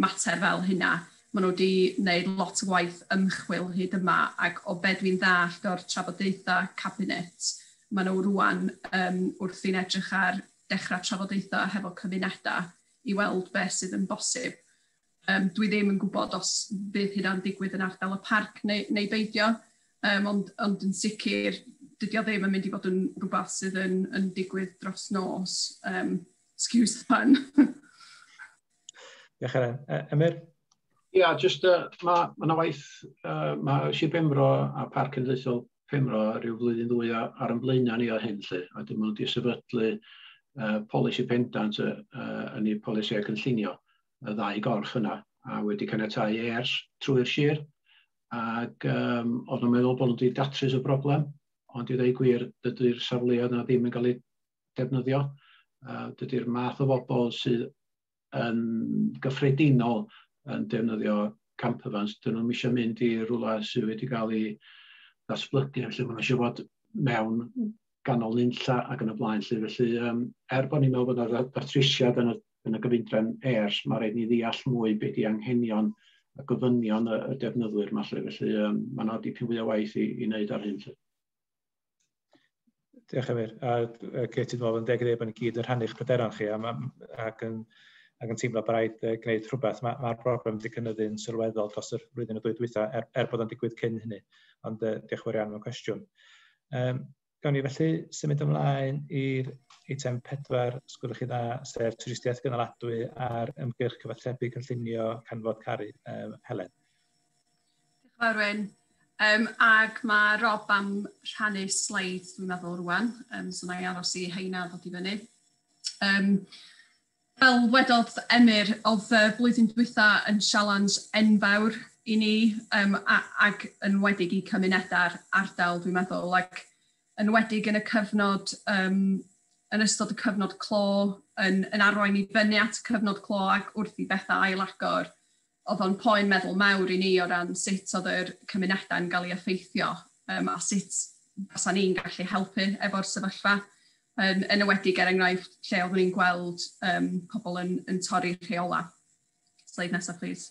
mater fel hynna. Maen nhw wedi gwneud lot o waith ymchwil hyd yma, ac o be dwi'n ddallt o'r trafodaethau cabinet, maen nhw rwan wrthi'n edrych ar dechrau trafodaethau hefo cymunedau i weld beth sydd yn bosib. Dwi ddim yn gwybod os fydd hynna'n digwydd yn ardal y parc neu beidio, ond yn sicr dydy o ddim yn mynd i fod yn rhywbeth sydd yn digwydd dros nos. Excuse the pun. Diolch, Elen. Emyr? Ia, jyst mae yna waith, mae Sir Benfro a Parc Cenedlaethol Penfro rhyw flwyddyn ddwy ar yn blaenau ni o hyn, lle, a dim nhw wedi sefydlu polisi pendant yn eu polisiau cynllunio, y ddau gorff yna, a wedi caniatáu ers trwy'r sir, ac oedd nhw'n meddwl bod nhw wedi datrys y broblem, ond i ddweud gwir, dydy'r safleoedd yna ddim yn cael eu defnyddio. Dydy'r math o bobl sydd yn gyffredinol yn defnyddio campervans, dyn nhw'n eisiau mynd i rhywle sydd wedi cael ei ddatblygu, felly maen nhw eisiau bod mewn ganol nunlla ac yn y blaen. Lle. Felly, er bod ni'n meddwl bod yna ddatrysiad yn y gyfundrefn ers, mae rhaid ni ddeall mwy beth di anghenion a gofynion y defnyddwyr yma. Lle. Felly, mae yna dipyn fwy o waith i wneud ar hyn. Lle. Diolch, Emyr. A Kate, dwi'n meddwl yn deg i ddweud bod ni gyd yn rhannu'ch pryderon chi ac yn teimlo bod rhaid gwneud rhywbeth. Mae'r broblem wedi cynyddu'n sylweddol dros yr flwyddyn o ddwy dwytha, er bod o'n digwydd cyn hynny. Ond diolch yn fawr iawn am y cwestiwn. Gawn ni felly symud ymlaen i'r eitem 4, os gwelwch chi dda, sef twristiaeth gynaladwy a'r ymgyrch cyfathrebu cynllunio Canfod Caru. Helen. Diolch yn fawr, Wyn. Ac mae Rob am rhannu sleid, dwi'n meddwl, rwan. So na i aros i heina ddod i fyny. Fel wedodd Emyr, oedd y blwyddyn dwytha yn sialens enfawr i ni, ac yn wedig i cymunedau'r ardal, dwi'n meddwl, ac yn wedig yn y cyfnod, yn ystod y cyfnod clo, yn arwain i fyny at y cyfnod clo ac wrth i bethau ailagor, oedd o'n poen meddwl mawr i ni o ran sut oedd yr cymunedau'n cael ei effeithio a sut fasa ni'n gallu helpu efo'r sefyllfa. Yn enwedig, er enghraifft, lle oeddwn ni'n gweld pobl yn torri rheola. Sleid nesaf, please.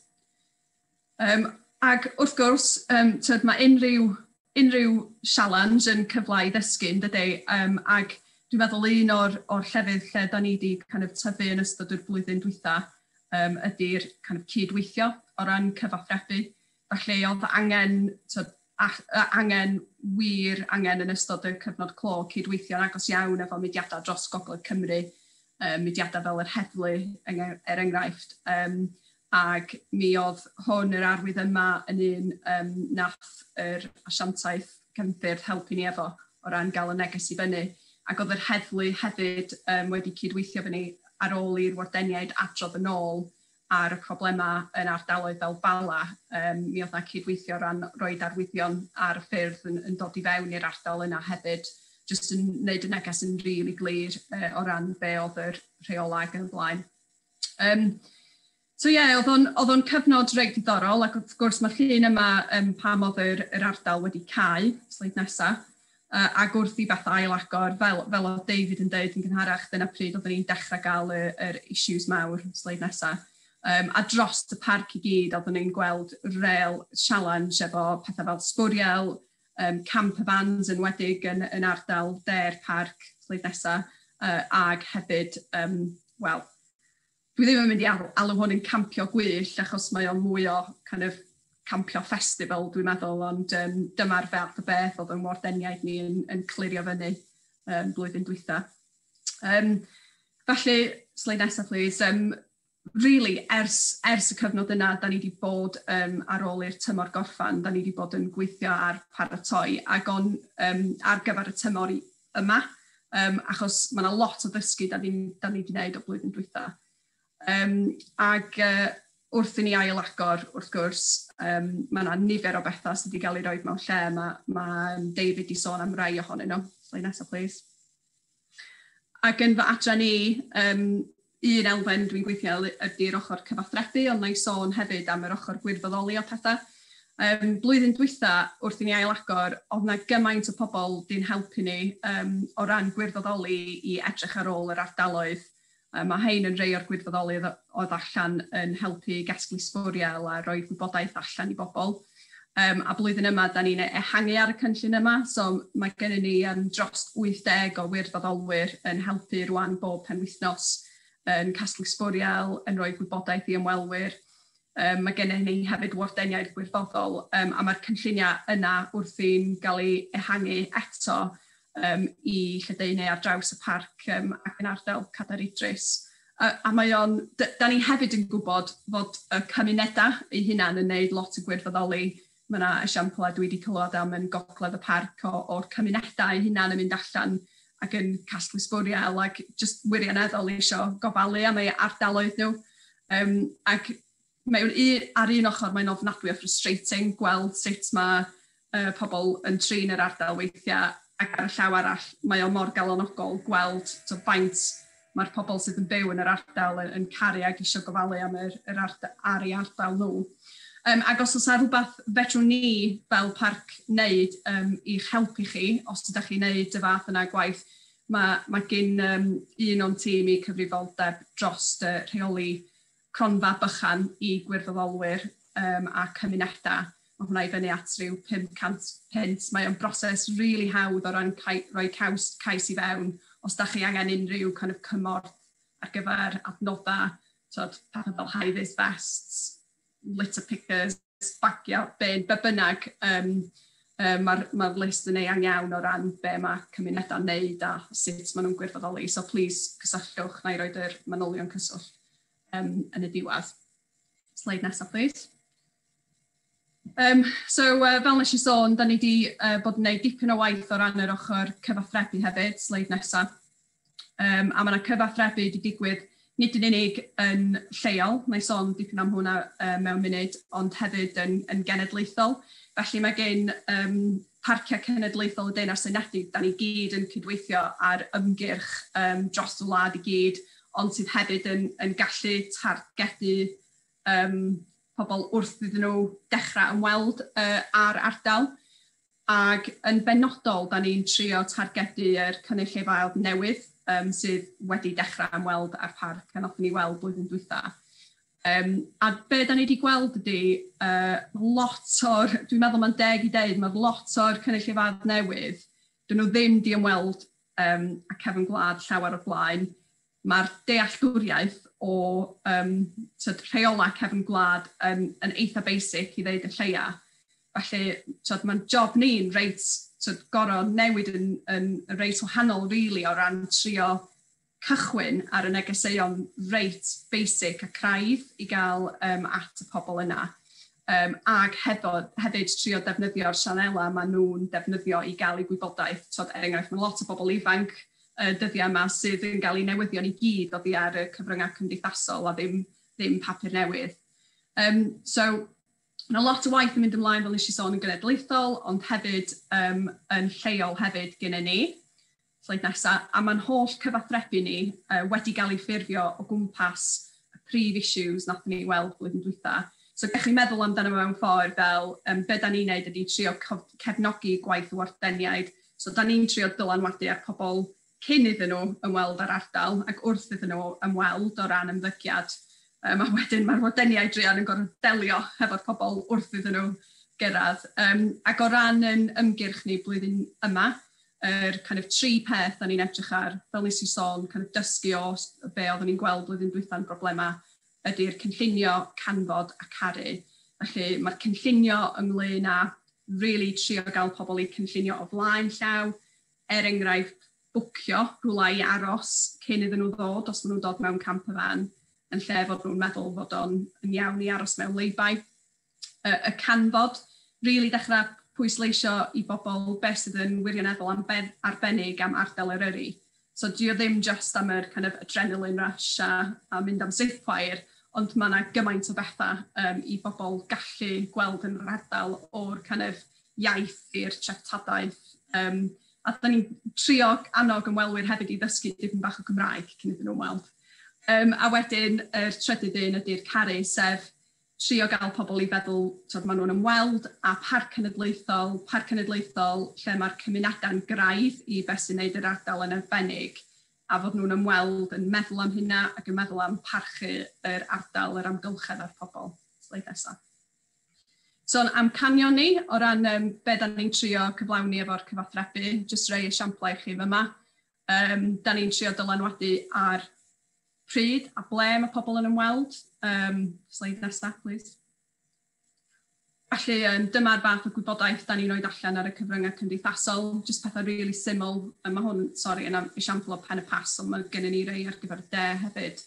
Ac wrth gwrs, tyd, mae unrhyw challenge yn cyfle i ddysgu, yn dydy? Ac dwi'n meddwl un o'r llefydd lle da ni wedi kind of tyfu yn ystod yr blwyddyn dwytha ydy'r kind of cydweithio o ran cyfathrebu. Felly oedd angen, tyd, angen wir angen yn ystod y cyfnod clo cydweithio'n agos iawn efo mudiadau dros Gogledd Cymru, mudiadau fel yr heddlu, er enghraifft. Ac mi oedd hwn, yr arwydd yma, yn un nath yr asiantaeth cefnffyrdd helpu ni efo o ran gael y neges i fyny. Ac oedd yr heddlu hefyd wedi cydweithio fyny ar ôl i'r wardeniaid adrodd yn ôl ar y problemau yn ardaloedd fel Bala. Mi oedd yna cydweithio o ran roed arwyddion ar y ffyrdd yn dod i fewn i'r ardal yna hefyd, jyst yn gwneud y neges yn rili really glir o ran be oedd yr rheolau ac yn y blaen. So ie, yeah, oedd o'n cyfnod reit diddorol, ac wrth gwrs mae'r llun yma pam oedd yr ardal wedi cau, sleid nesaf, ac wrth i bethau ailagor, fel oedd David yn dweud yn gynharach, dyna pryd oeddwn ni'n dechrau gael yr issues mawr, sleid nesaf. A dros y parc i gyd, oeddwn ni'n gweld real challenge efo pethau fel sbwriel, camper vans yn wedig yn ardal de'r parc, sleid nesaf, ag hefyd, wel, dwi ddim yn mynd i alw hwn yn campio gwyllt achos mae o'n mwy o kind of campio festival, dwi'n meddwl, ond dyma'r fath o beth oedd yn wardeniaid ni yn clirio fyny blwyddyn dwytha. Felly, sleid nesaf, please. Really, ers y cyfnod yna, da ni wedi bod ar ôl i'r tymor gorffan, da ni wedi bod yn gweithio ar paratoi ac ar gyfer y tymor yma, achos mae yna lot o ddysgu da ni wedi gwneud o blwyddyn dwytha. Ac wrth i ni ail-agor, wrth gwrs, mae yna nifer o bethau sydd wedi cael ei roi mewn lle. Mae David wedi sôn am rai ohonyn nhw. Sleid nesaf, please. Ac yn fy adran i, Un elfen dwi'n gweithio ydy'r ochr cyfathrebu, ond na i sôn hefyd am yr ochr gwirfoddoli o pethau. Blwyddyn dwytha, wrth i ni ailagor, oedd yna gymaint o pobl di'n helpu ni o ran gwirfoddoli i edrych ar ôl yr ardaloedd. Mae hein yn rhai o'r gwirfoddoli oedd allan yn helpu gasglu sbwriel a rhoi gwybodaeth allan i bobl. A blwyddyn yma, da ni'n ehangu ar y cynllun yma, so mae gennym ni dros 80 o wirfoddolwyr yn helpu rwan bob penwythnos yn casglu sbwriel, yn rhoi gwybodaeth i ymwelwyr. Mae gennym ni hefyd wardeniaid gwirfoddol, a mae'r cynlluniau yna wrthi'n gael ei ehangu eto i lledaenu ar draws y parc ac yn ardal Cadair Idris. A mae o'n, da ni hefyd yn gwybod fod y cymunedau eu hunain yn gwneud lot o gwirfoddoli. Mae yna esiamplau dwi wedi clywed am yn gogledd y parc o'r cymunedau eu hunain yn mynd allan ac yn casglu sbwriel ac just wirioneddol eisiau gofalu am eu ardaloedd nhw. Ac mewn ar un ochr mae'n ofnadwy o frustrating gweld sut mae pobl yn trin yr ardal weithiau, ac ar y llaw arall mae o mor galonogol gweld so, faint mae'r pobl sydd yn byw yn yr ardal yn caru ac eisiau gofalu am yr ardal, ar ei ardal nhw. Ac os oes rhywbeth fedrwn ni fel parc wneud i'ch helpu chi, os ydych chi'n wneud y fath yna gwaith, mae gen un o'n tîm i cyfrifoldeb dros rheoli cronfa bychan i gwirfoddolwyr a cymunedau. Mae hwnna i fyny at ryw 500 punt. Mae o'n broses really hawdd o ran rhoi cais i fewn os da chi angen unrhyw kind of cymorth ar gyfer adnoddau, tod, pethau fel high-vis vests, litter pickers, bagio, be bynnag. Mae'r list yn eang iawn o ran be mae cymunedau'n neud a sut maen nhw'n gwirfoddoli. So please cysylltwch, na i roed yr manylion cyswllt yn y diwedd. Slide nesaf, please. So, fel nes i sôn, da ni wedi bod yn gwneud dipyn o waith o ran yr ochr cyfathrebu hefyd, sleid nesaf. A mae yna cyfathrebu wedi digwydd nid yn unig yn lleol, na i sôn dipyn am hwnna mewn munud, ond hefyd yn genedlaethol. Felly mae gen Parciau Cenedlaethol y Deyrnas Unedig, da ni gyd yn cydweithio ar ymgyrch dros y wlad i gyd, ond sydd hefyd yn gallu targedu pobl wrth iddyn nhw dechrau ymweld ar ardal. Ac yn benodol, da ni'n trio targedu'r cynulleidfaoedd newydd sydd wedi dechrau ymweld â'r parc a nathon ni weld blwyddyn dwytha. A be da ni wedi gweld ydy, lot o'r, dwi'n meddwl mae'n deg i ddeud, mae lot o'r cynulleidfaoedd newydd, dyn nhw ddim di ymweld a cefn gwlad llawer o'r blaen. Mae'r dealltwriaeth o rheola cefn gwlad yn eitha basic i ddeud y lleia. Felly, mae'n job ni'n reit tyd, gorau newid yn reit wahanol, really, o ran trio cychwyn ar y negeseuon reit basic a craidd i gael at y pobl yna. Ag hefyd trio defnyddio'r sianelau maen nhw'n defnyddio i gael eu gwybodaeth. Tod, er enghraifft, mae lot o bobl ifanc dyddiau yma sydd yn cael eu newyddion i gyd oddi ar y cyfryngau cymdeithasol a ddim papur newydd. So, mae lot o waith yn mynd ymlaen, fel nes i sôn, yn genedlaethol, ond hefyd yn lleol hefyd gyda ni. Sleid nesaf. A mae'n holl cyfathrebu ni wedi cael ei ffurfio o gwmpas y prif issues nath ni weld blwyddyn dwytha. So gallwch chi meddwl amdano mewn ffordd fel be da ni'n neud ydy trio cefnogi gwaith y wardeniaid. So da ni'n trio dylanwadu ar pobl cyn iddyn nhw ymweld â'r ardal ac wrth iddyn nhw ymweld o ran ymddygiad. A wedyn mae'r wardeniaid druan yn gorfod delio hefo'r pobl wrth iddyn nhw gyrraedd. Ac o ran yn ymgyrch ni blwyddyn yma, yr kind of tri peth da ni'n edrych ar, fel nes i sôn, kind of dysgu o be oeddwn ni'n gweld blwyddyn dwytha'n broblema, ydy'r cynllunio, canfod a caru. Felly mae'r cynllunio ynglyn â really trio gael pobl i cynllunio o flaen llaw, er enghraifft bwcio rhywle i aros cyn iddyn nhw ddod, os maen nhw'n dod mewn camper van, yn lle fod nhw'n meddwl fod o'n yn iawn i aros mewn lay-by. Y canfod, really dechrau pwysleisio i bobl beth sydd yn wirioneddol arbennig am ardal Eryri. So di o ddim just am yr kind of adrenaline rush a mynd am zipwire, ond mae yna gymaint o bethau i bobl gallu gweld yn yr ardal, o'r kind of iaith i'r treftadaeth. A da ni'n trio annog ymwelwyr hefyd i ddysgu dipyn bach o Gymraeg cyn iddyn nhw weld. A wedyn, yr trydydd un ydy'r caru, sef trio gael pobl i feddwl, tod, maen nhw'n ymweld â parc cenedlaethol lle mae'r cymunedau'n graidd i beth sy'n neud yr ardal yn arbennig, a fod nhw'n ymweld yn meddwl am hynna ac yn meddwl am parchu yr ardal, yr amgylchedd a'r pobl. Sleid nesaf. So, amcanion ni o ran be da ni'n trio cyflawni efo'r cyfathrebu, jyst rei esiamplau i chi fyma. Da ni'n trio dylanwadu ar pryd a ble mae pobl yn ymweld. Sleid nesaf, please. Felly, dyma'r fath o gwybodaeth da ni'n rhoi allan ar y cyfryngau cymdeithasol, jyst pethau really syml. Mae hwn, sori, yn esiampl o Pen y Pass, ond mae gennym ni rei ar gyfer y de hefyd,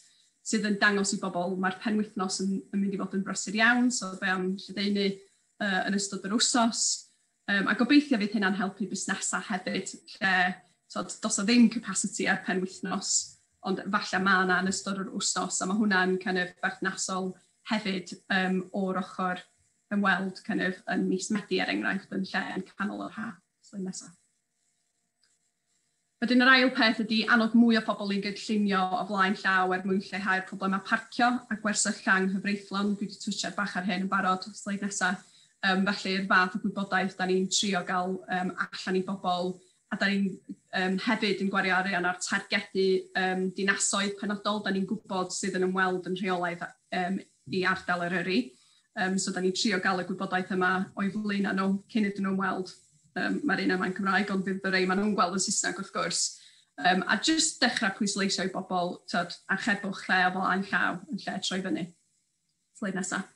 sydd yn dangos i bobl mae'r penwythnos yn mynd i fod yn brysur iawn, so be am lledaenu yn ystod yr wsos. A gobeithio fydd hynna'n helpu busnesau hefyd, lle so, does o ddim capacity ar penwythnos, ond falle mae yna yn ystod yr wsos, a mae hwnna'n kind of berthnasol hefyd o'r ochr ymweld kind of yn mis Medi, er enghraifft, yn lle yn canol yr ha. Sleid nesaf. Wedyn yr ail peth ydy annog mwy o bobl i gynllunio o flaen llaw er mwyn lleihau'r problemau parcio a gwersylla anghyfreithlon. Dwi wedi twtsio bach ar hyn yn barod, sleid nesaf. Felly'r fath o gwybodaeth da ni'n trio gael allan i bobl, a da ni'n hefyd yn gwario arian ar targedu dinasoedd penodol da ni'n gwybod sydd yn ymweld yn rheolaidd i ardal Eryri. So da ni'n trio gael y gwybodaeth yma o'i flaenau nhw cyn iddyn nhw ymweld. Mae'r un yma'n Cymraeg, ond fydd y rei maen nhw'n gweld yn Saesneg wrth gwrs. A jyst dechrau pwysleisio i bobl, tyd, archebwch lle o flaen llaw yn lle troi fyny. Sleid nesaf.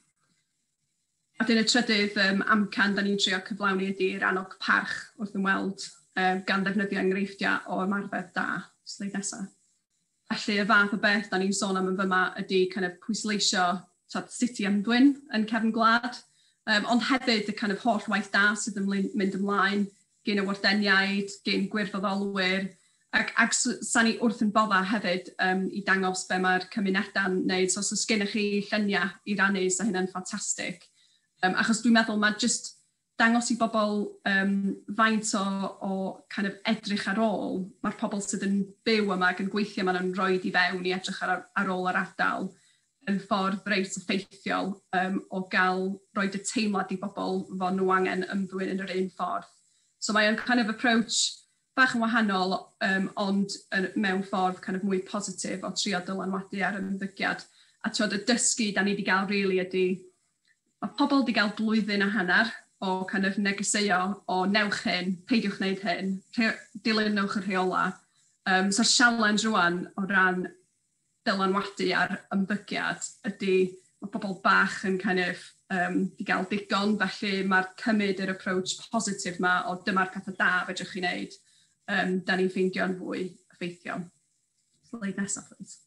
A dyn y trydydd amcan da ni'n trio cyflawni ydy'r annog parch wrth ymweld gan ddefnyddio enghreifftiau o ymarfer da. Sleid nesaf. Felly y fath o beth da ni'n sôn am yn fyma ydy kind of pwysleisio, tyd, sut i ymddwyn yn cefn gwlad, ond hefyd y kind of holl waith da sydd yn mynd ymlaen gen y wardeniaid, gen gwirfoddolwyr, ac sa ni wrth yn bodda hefyd i dangos be mae'r cymunedau'n wneud. So os oes gennych chi lluniau i rannu, sa hynna'n ffantastig. Achos dwi'n meddwl mae just dangos i bobl faint o kind of edrych ar ôl, mae'r pobl sydd yn byw yma ac yn gweithio maen nhw'n rhoi i fewn i edrych ar ôl yr ardal yn ffordd reit effeithiol o gael rhoi y teimlad i bobl fod nhw angen ymddwyn yn yr un ffordd. So mae o'n kind of approach bach yn wahanol, ond mewn ffordd kind of mwy positif o trio dylanwadu ar ymddygiad. A twod, y dysgu da ni wedi gael really ydy, mae pobl wedi gael blwyddyn a hanner o kind of negeseuo o newch hyn, peidiwch wneud hyn, dilynwch y rheola. So'r challenge rwan o ran dylanwadu ar ymddygiad ydy mae pobl bach yn kind of di gael digon, felly mae'r cymryd yr approach positif ma o dyma'r pethau da fedrwch chi wneud, da ni'n ffeindio'n fwy effeithiol. Sleid nesaf, please.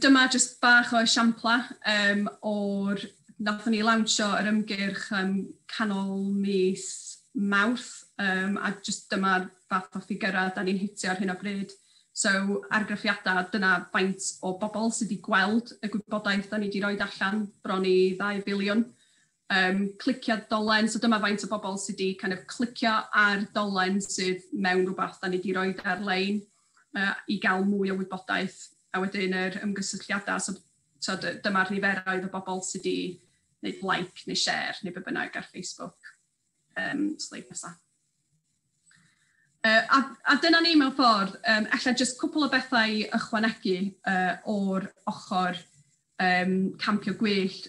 Dyma jyst bach o esiampla o'r... Nathon ni lawnsio yr ymgyrch canol mis Mawrth, a jyst dyma'r fath o ffigurau da ni'n hitio ar hyn o bryd. So, argraffiadau, dyna faint o bobl sydd wedi gweld y gwybodaeth da ni wedi rhoi allan, bron i 2 biliwn. Clicio dolen, so dyma faint o bobl sydd wedi kind of clicio ar dolen sydd mewn rhywbeth da ni wedi rhoi ar-lein i gael mwy o wybodaeth. A wedyn yr ymgysylltiadau, so dyma'r niferoedd o bobl sydd wedi gwneud like neu share neu be bynnag ar Facebook. Sleid nesaf. A dyna ni mewn ffordd, ella jyst cwpl o bethau ychwanegu o'r ochr campio gwyllt,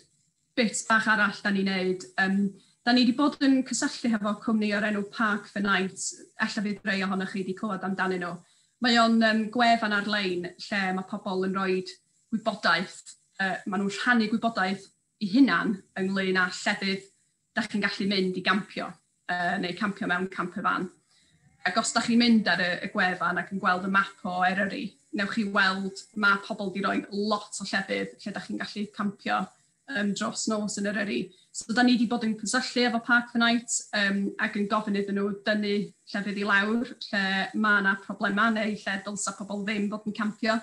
bit bach arall da ni'n neud. Da ni wedi bod yn cysylltu hefo cwmni o'r enw Park for Night, ella fydd rei ohonoch chi wedi clywed amdanyn nhw. Mae o'n gwefan ar-lein lle mae pobl yn rhoi gwybodaeth, maen nhw'n rhannu gwybodaeth i hunan ynglyn â llefydd da chi'n gallu mynd i gampio, neu campio mewn camper van. Ac os da chi'n mynd ar y gwefan ac yn gweld y map o Eryri, newch chi weld mae pobl wedi rhoi lot o llefydd lle da chi'n gallu campio dros nos yn Eryri. So da ni wedi bod yn cysylltu efo Park for Night ac yn gofyn iddyn nhw dynnu llefydd i lawr lle mae yna problemau neu lle dylsa pobl ddim fod yn campio.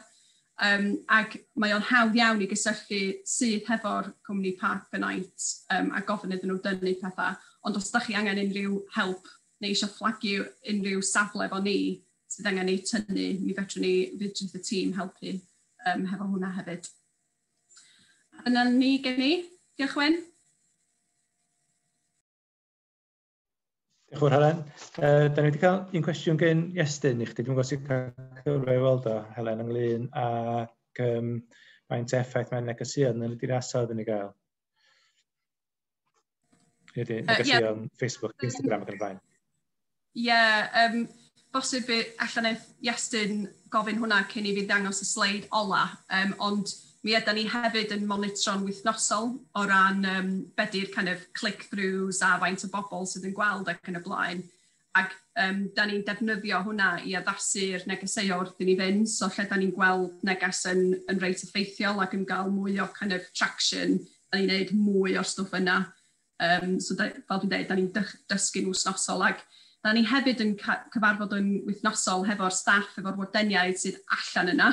Ac mae o'n hawdd iawn i gysylltu sydd hefo'r cwmni Park for Night a gofyn iddyn nhw dynnu pethau. Ond os da chi angen unrhyw help neu eisiau fflagio unrhyw safle efo ni, sydd angen ei tynnu, mi fedrwn ni, fedrith y tîm helpu hefo hwnna hefyd. Yna ni gen i. Diolch, Wyn. Diolch yn fawr, Helen. Da ni wedi cael un cwestiwn gen Iestyn i chdi. Dwi'n gwybod sy'n cael cyfle i weld o, Helen, ynglyn ag faint effaith mae'n negeseuon yn y dinasoedd yn ei gael. Ydy, negeseuon Facebook, Instagram ac yn y blaen. Ie, yeah, bosib allan eith Iestyn gofyn hwnna cyn i fi ddangos y sleid ola, ond mi ydy ni hefyd yn monitro'n wythnosol o ran be di'r kind of click-throughs a faint o bobl sydd yn gweld ac yn y blaen. Ac da ni'n defnyddio hwnna i addasu'r negeseuon wrth i ni fynd. So lle da ni'n gweld neges yn reit effeithiol ac yn gael mwy o kind of traction, da ni'n neud mwy o'r stwff yna. So da, fel dwi'n dweud, da ni'n dysgu'n wythnosol. Ac da ni hefyd yn cyfarfod yn wythnosol hefo'r staff, efo'r wardeniaid sydd allan yna,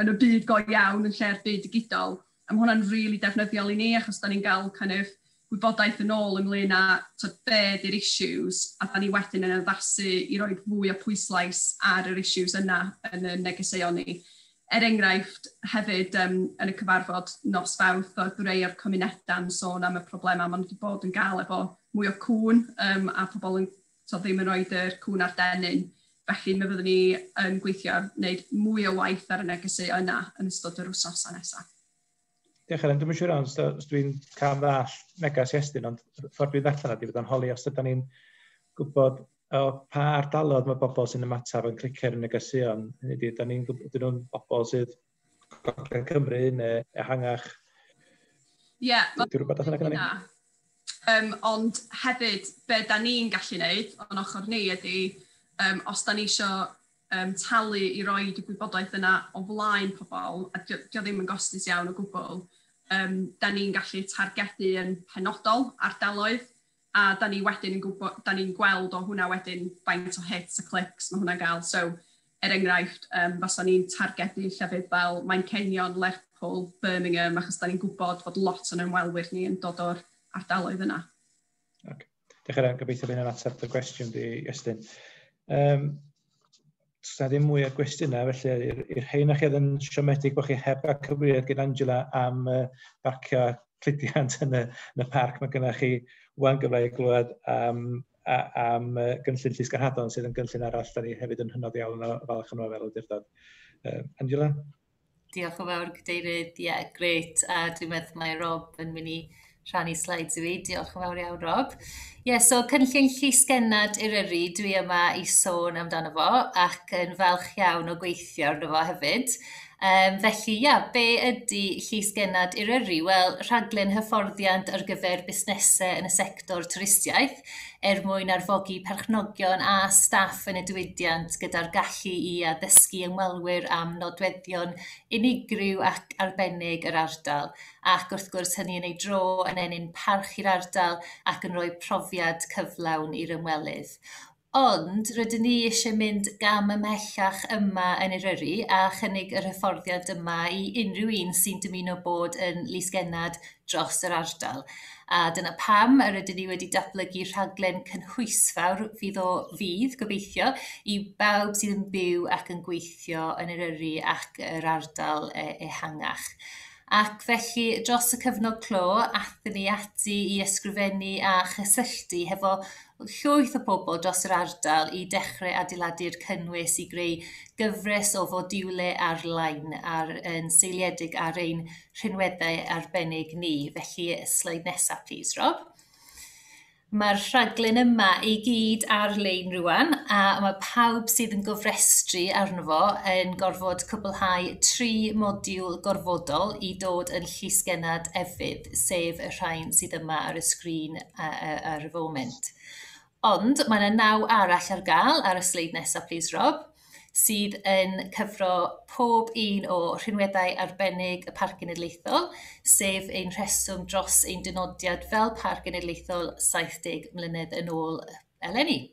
yn y byd go iawn, yn lle'r byd digidol. A mae hwnna'n rili really defnyddiol i ni, achos da ni'n gael kind of gwybodaeth yn ôl ynglyn â to, be di'r issues, a da ni wedyn yn addasu i roi fwy o pwyslais ar yr issues yna yn y negeseuon ni. Er enghraifft, hefyd yn y cyfarfod nos Fawrth, oedd rei o'r cymunedau'n sôn am y problemau maen nhw wedi bod yn gael efo mwy o cŵn a pobl yn, so, ddim yn rhoi yr cŵn ar dennyn. Felly mi fyddwn ni yn gweithio ar wneud mwy o waith ar y negeseuon yna yn ystod yr wythnosau nesaf. Diolch, Helen. Dwi'n siŵr iawn os dwi'n cam ddall negas Iestyn, ond ffordd dwi'n ddarllen ydy fod o'n holi os ydyn ni'n gwybod o pa ardaloedd mae bobl sy'n ymateb yn clicio ar y negeseuon. Hynny ydy, ydyn ni'n gwybod, ydyn nhw'n bobl sydd Gogledd Cymru neu ehangach? Ie. Yeah, Di rhywbeth allan yna ni? Ond hefyd, be da ni'n gallu neud o'n ochr ni ydy, os da ni isio talu i roi y gwybodaeth yna o flaen pobl, a dio ddim yn gostus iawn o gwbl, da ni'n gallu targedu yn penodol ardaloedd, a da ni wedyn yn gwybod, da ni'n gweld o hwnna wedyn faint o hits a clicks mae hwnna'n gael. So, er enghraifft, fasa ni'n targedu llefydd fel Manceinion, Lerpwl, Birmingham, achos da ni'n gwybod fod lot o'n ymwelwyr ni yn dod o'r ardaloedd yna. Okay. Diolch yn fawr, gobeithio bydd hynna'n ateb dy gwestiwn di, Iestyn. Does ddim mwy o gwestiynau, felly i'r rhein chi oedd yn siomedig bod chi heb gael cyfweliad gyda Angela am barcio cludiant yn y parc, mae gennych chi wan gyfle i glywed am gynllun Llysgenhadon sydd yn gynllun arall da ni hefyd yn hynod iawn o falch yma fel awdurdod. Angela? Diolch yn fawr, Cadeirydd. Ie, yeah, grêt. A dwi'n meddwl mae Rob yn mynd i rhannu slides i fi. Diolch yn fawr iawn, Rob. Ie, yeah, so cynllun Llysgennad Eryri, dwi yma i sôn amdano fo ac yn falch iawn o gweithio arno fo hefyd. Felly, ia, be ydy Llysgennad Eryri? Wel, rhaglen hyfforddiant ar gyfer busnesau yn y sector twristiaeth er mwyn arfogi perchnogion a staff yn y diwydiant gyda'r gallu i addysgu ymwelwyr am nodweddion unigryw ac arbennig yr ardal. Ac wrth gwrs hynny yn ei dro yn ennyn parch i'r ardal ac yn rhoi profiad cyflawn i'r ymwelydd. Ond rydyn ni eisiau mynd gam ymhellach yma yn Eryri a chynnig yr hyfforddiant yma i unrhyw un sy'n dymuno bod yn lysgennad dros yr ardal. A dyna pam yr ydyn ni wedi datblygu rhaglen cynhwysfawr fydd o fydd, gobeithio, i bawb sydd yn byw ac yn gweithio yn Eryri ac yr ardal ehangach. Ac felly dros y cyfnod clo, athyn ni ati i ysgrifennu a chysylltu hefo llwyth o bobl dros yr ardal i dechrau adeiladu'r cynnwys i greu gyfres o fodiwlau ar-lein ar, yn seiliedig ar ein rhinweddau arbennig ni. Felly, sleid nesaf, please, Rob. Mae'r rhaglen yma i gyd ar-lein rwan, a mae pawb sydd yn gofrestru arno fo yn gorfod cwblhau 3 modiwl gorfodol i dod yn llysgennad efydd, sef y rhain sydd yma ar y sgrin ar y foment. Ond mae yna 9 arall ar gael ar y sleid nesaf, please, Rob, sydd yn cyfro pob un o rhinweddau arbennig y Parc Genedlaethol, sef ein rheswm dros ein dynodiad fel Parc Genedlaethol 70 mlynedd yn ôl eleni.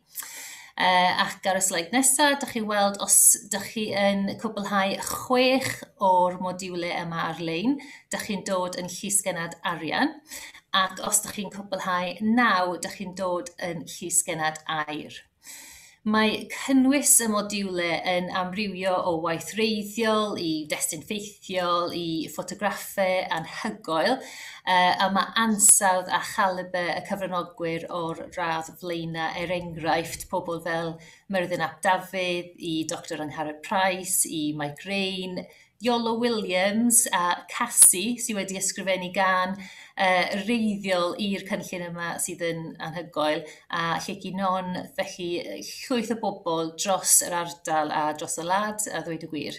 Ac ar y sleid nesaf, dych chi'n weld os dych chi yn cwblhau 6 o'r modiwlau yma ar-lein, dych chi'n dod yn llysgennad arian, ac os dych chi'n cwblhau 9, dych chi'n dod yn llysgennad aur. Mae cynnwys y modiwlau yn amrywio o waith reiddiol i destun ffeithiol i ffotograffau anhygoel, a mae ansawdd a chalibr y cyfranogwyr o'r radd flaenau, er enghraifft pobl fel Myrddin ap Dafydd, i Dr Angharad Price, i Mike Rain, Iolo Williams a Cassie sydd wedi ysgrifennu gan reiddiol i'r cynllun yma sydd yn anhygoel, a Lleucu Non, felly llwyth o bobl dros yr ardal a dros y wlad, a ddweud y gwir.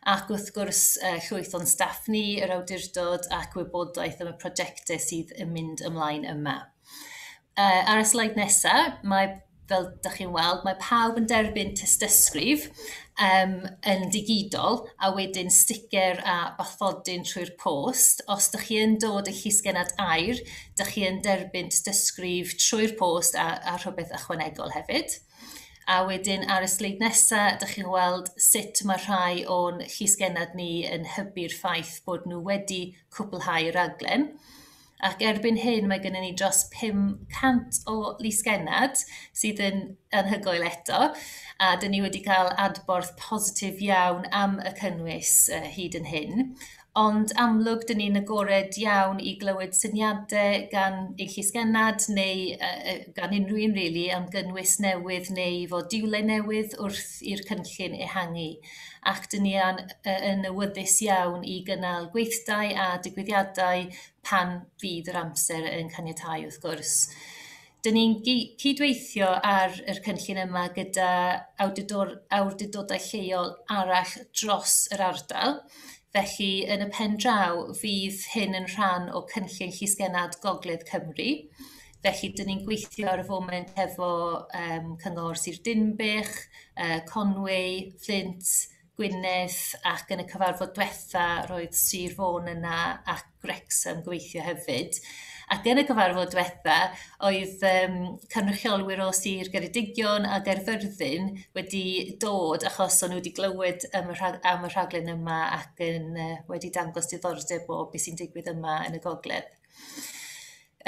Ac wrth gwrs llwyth o'n staff ni, yr awdurdod ac wybodaeth am y prosiectau sydd yn mynd ymlaen yma. Ar y sleid nesaf, mae, fel dych chi'n weld, mae pawb yn derbyn tystysgrif yn digidol a wedyn sticer a bathodyn trwy'r post. Os dych chi yn dod yn llysgennad aur, dych chi yn derbyn tystysgrif trwy'r post a rhywbeth ychwanegol hefyd. A wedyn ar y sleid nesaf, dych chi'n weld sut mae rhai o'n llysgennad ni yn hybu'r ffaith bod nhw wedi cwblhau raglen. Ac erbyn hyn mae gennym ni dros 500 o lysgennad sydd yn anhygoel eto, a dyn ni wedi cael adborth positif iawn am y cynnwys hyd yn hyn. Ond amlwg, dyn ni'n agored iawn i glywed syniadau gan ein llysgennad neu gan unrhyw un really am gynnwys newydd neu fodiwlau newydd wrth i'r cynllun ehangu. Ac dyn ni yn awyddus iawn i gynnal gweithdai a digwyddiadau pan fydd yr amser yn caniatáu wrth gwrs. Dyn ni'n cydweithio ar yr cynllun yma gyda awdurdodau lleol arall dros yr ardal. Felly, yn y pen draw, fydd hyn yn rhan o cynllun Llysgennad Gogledd Cymru. Felly, dyn ni'n gweithio ar y foment hefo Cyngor Sir Dinbych, Conwy, Flint, Gwynedd, ac yn y cyfarfod diwetha roedd Sir Fôn yna ac Wrexham gweithio hefyd. Ac yn y cyfarfod diwetha oedd cynrychiolwyr o Sir Geredigion a Gaerfyrddin wedi dod achos o'n nhw wedi glywed am y rhaglen yma ac yn wedi dangos diddordeb o beth sy'n digwydd yma yn y gogledd.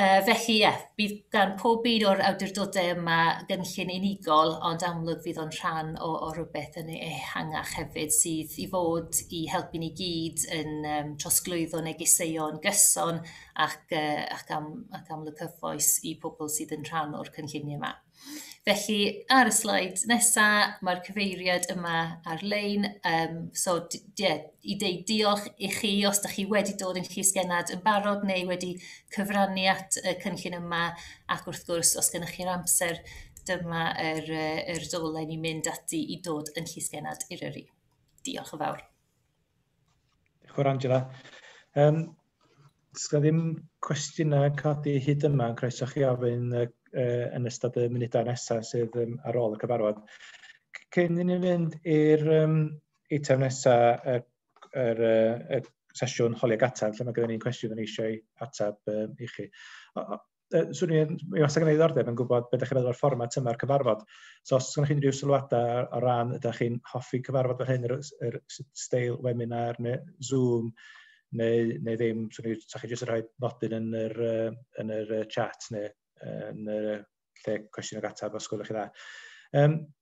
Felly ie, bydd gan pob un o'r awdurdodau yma gynllun unigol, ond amlwg fydd o'n rhan o rywbeth yn ehangach hefyd sydd i fod i helpu ni gyd yn trosglwyddo negeseuon gyson ac amlwg cyfoes i pobl sydd yn rhan o'r cynlluniau yma. Felly, ar y sleid nesaf, mae'r cyfeiriad yma ar-lein. So, yeah, i deud diolch i chi os ydych chi wedi dod yn llysgennad yn barod neu wedi cyfrannu at y cynllun yma. Ac wrth gwrs, os gennych chi'r amser, dyma yr dolen i mynd ati i dod yn llysgennad Eryri. Diolch yn fawr. Diolch yn fawr, Angela. Sgynna ddim cwestiynau codi hyd yma, yn croeso chi ofyn yn ystod y munudau nesaf sydd ar ôl y cyfarfod. Cyn i ni fynd i'r eitem nesaf, y sesiwn holi ag ateb, lle mae gennym ni'n cwestiwn yn eisiau ateb i chi. Swn i'n, mi wastad gen i ddiddordeb yn gwybod beth ydych chi'n meddwl o'r fformat yma'r cyfarfod. So os gennych chi unrhyw sylwadau o ran ydych chi'n hoffi cyfarfod fel hyn, yr steil webinar neu Zoom, neu ddim, swn i, sa chi jyst yn rhoi nodyn yn yr chat neu yn y lle cwestiwn ag ateb os gwelwch chi dda.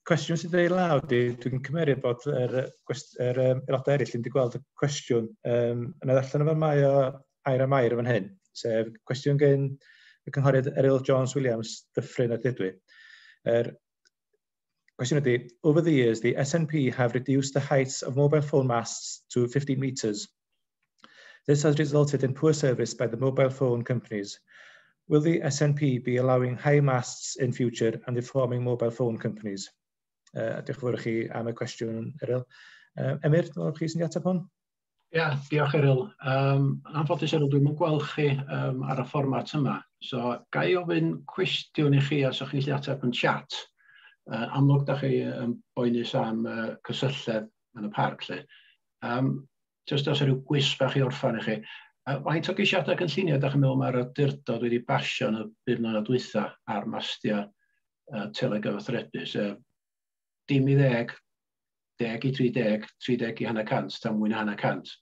Cwestiwn sydd wedi law di, dwi'n cymeryd bod yr aelodau eraill wedi gweld y cwestiwn. Yna ddarllen efo mae o air am air fan hyn, sef cwestiwn gen y cynghorydd Eryl Jones Williams, Dyffryn Ardudwy. Yr cwestiwn ydy, over the years, the SNP have reduced the heights of mobile phone masts to 15 metres. This has resulted in poor service by the mobile phone companies. Will the SNP be allowing high masts in future and informing mobile phone companies? Diolch yn fawr i chi am y cwestiwn, Eryl. Emyr, dwi'n chi sy'n ateb hwn? Ia, yeah, diolch Eryl. Anffodus Eryl, dwi'n mynd gweld chi ar y fformat yma. So, ga i ofyn cwestiwn i chi os ydych chi'n gallu ateb yn chat. Amlwg da chi yn boenus am cysylltedd yn y parc. Lle. Just os rhyw gwis bach i orffan i chi. Faint o geisiadau cynllunio ydych chi'n meddwl mae'r awdurdod wedi basio yn y 5 mlynedd dwytha ar mastiau telegyfathrebu, sef 0 i 10, 10 i 30, 30 i 50, tan mwy na 50?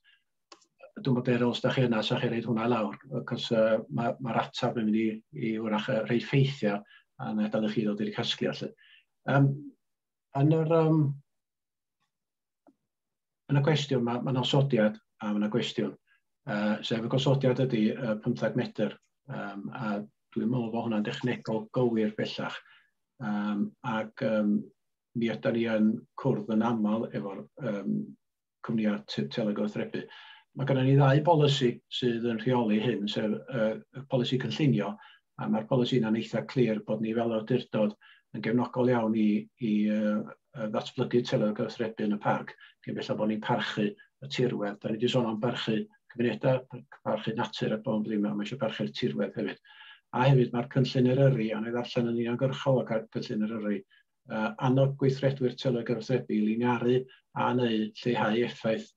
Dwi'n bod Eryl, os da chi yna, sa chi reid hwnna lawr, cos mae'r ma atab yn mynd i wrach rhoi ffeithiau a na adael i chi ddod i'r casgliad. Lle. Yn y cwestiwn, mae osodiad a mae yna gwestiwn. Sef y gosodiad ydy 15 metr, a dwi'n meddwl bod hwnna'n dechnegol gywir bellach. Ac mi ydy ni yn cwrdd yn aml efo'r cwmnïau telegyfathrebu. Mae gennym ni ddau bolisi sydd yn rheoli hyn, sef y polisi cynllunio, a mae'r polisi yna'n eitha clir bod ni fel awdurdod yn gefnogol iawn i ddatblygu telegyfathrebu yn y parc, cyn belled bod ni'n parchu y tirwedd. Da ni wedi sôn am barchu cymunedau, parchu natur a bob ddim, a mae eisiau parchu'r tirwedd hefyd. A hefyd mae'r cynllun Eryri, a na i ddarllen yn uniongyrchol o'r cynllun Eryri, annog gweithredwyr telegyfathrebu i liniaru a neu lleihau effaith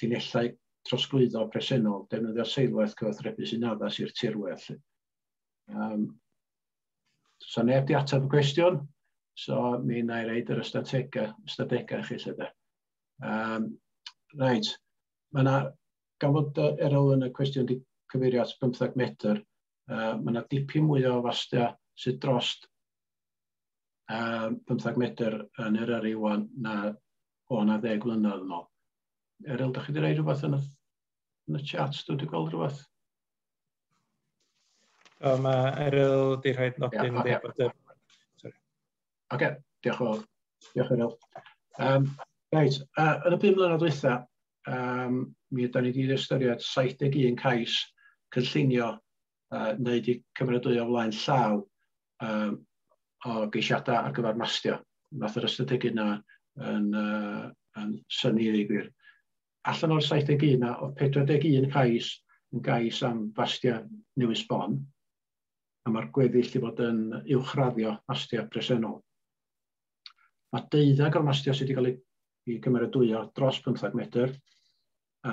llinellau trosglwyddo presennol, defnyddio seilwaith cyfathrebu sy'n addas i'r tirwedd. So neb di ateb y cwestiwn, so mi wna i roid yr ystadegau chi lle de. Reit, mae yna, gan fod Eryl yn y cwestiwn di cyfeirio at 15 metr, mae yna dipyn mwy o fastiau sydd drost 15 metr yn Eryri wan na o na 10 mlynedd yn ôl. Eryl, da chi wedi rhoi rhywbeth yn y chat? Dwi wedi gweld rhywbeth? O, mae Eryl wedi rhoi nodyn, yeah, okay. Bod. Sorry. Oce, okay, diolch yn fawr. Diolch, Eryl. Reit, yn y 5 mlynedd dwytha, mi ydyn ni wedi ystyried 71 cais cynllunio neu wedi cymeradwyo o flaen llaw o geisiadau ar gyfer mastio. Nath yr ystadegyn yna yn synnu i gwir. Allan o'r 71 na, oedd 41 cais yn gais am fastiau newydd sbon, a mae'r gweddill i fod yn uwchraddio mastiau presennol. Mae 12 o'r mastiau sydd wedi cael ei cymeradwyo dros 15 metr, a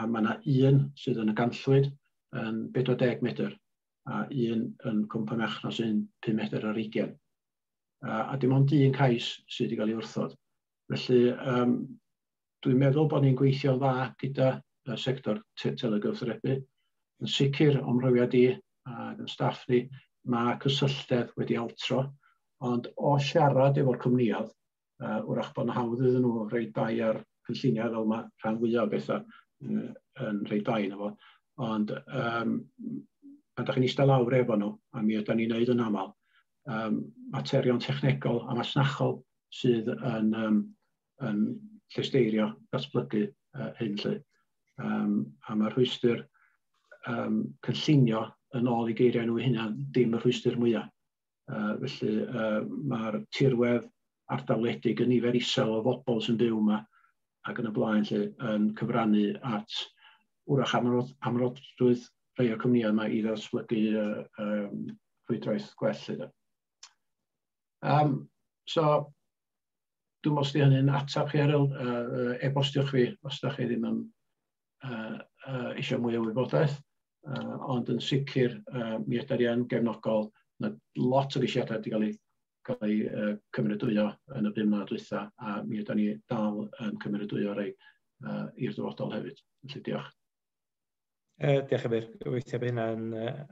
mae yna un sydd yn y Ganllwyd yn 40 metr, a un yn Cwm Penmachno sy'n 5 metr ar 20. A dim ond un cais sydd wedi cael ei wrthod. Felly, dwi'n meddwl bod ni'n gweithio'n dda gyda y sector telegyfathrebu. Yn sicr o'm mhrofiad i ac yn staff ni, mae cysylltedd wedi altro, ond o siarad efo'r cwmnïoedd, wrach bod yn hawdd iddyn nhw rhoi bai ar cynlluniau fel mae rhan fwyaf o bethau yn rhoi bai yna fo. Ond pan da chi'n eistedd lawr efo nhw, a mi ydyn ni'n neud yn aml, materion technegol a masnachol sydd yn llesteirio datblygu hyn lle. A mae'r rhwystr cynllunio yn ôl i geiriau nhw hynna dim y rhwystr mwyaf. Felly mae'r tirwedd ardal wledig, y nifer isel o bobl sy'n byw yma ac yn y blaen lle, yn cyfrannu at wrach amrodrwydd rhai o'r cwmnïau yma i ddatblygu rhwydwaith gwell. Lle. So, dwi'n meddwl os di hynny'n atab chi, Eryl, e-bostiwch fi os da chi ddim yn eisiau mwy o wybodaeth. Ond yn sicr, mi ydyn ni yn gefnogol. Mae lot o geisiadau wedi cael eu cymeradwyo yn y 5 mlynedd dwytha, a mi ydyn ni dal yn cymeradwyo rei i'r dyfodol hefyd. Felly diolch. Diolch yn fawr. Gobeithio bod hynna'n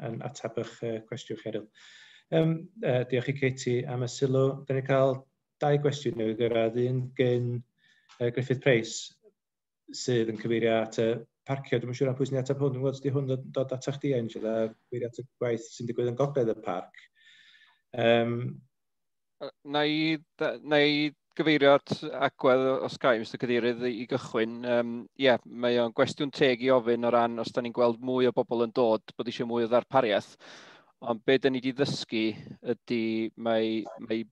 yn ateb eich cwestiwn chi, Eryl. Diolch i Katie am y sylw. Da ni'n cael dau gwestiwn newydd gyrraedd. Un gen Griffith Price sydd yn cyfeirio at y parcio. Dwi'n siŵr am pwy sy'n ateb hwn. Dwi'n gwybod ydy hwn dod atach chdi, Angela, cyfeirio at y gwaith sy'n digwydd yn gogledd y parc. Na i gyfeirio at agwedd os ga i, Mr Cadeirydd, i gychwyn. Yeah, mae o'n gwestiwn teg i ofyn o ran os da ni'n gweld mwy o bobl yn dod, bod eisiau mwy o ddarpariaeth. Ond be da ni wedi ddysgu ydy mae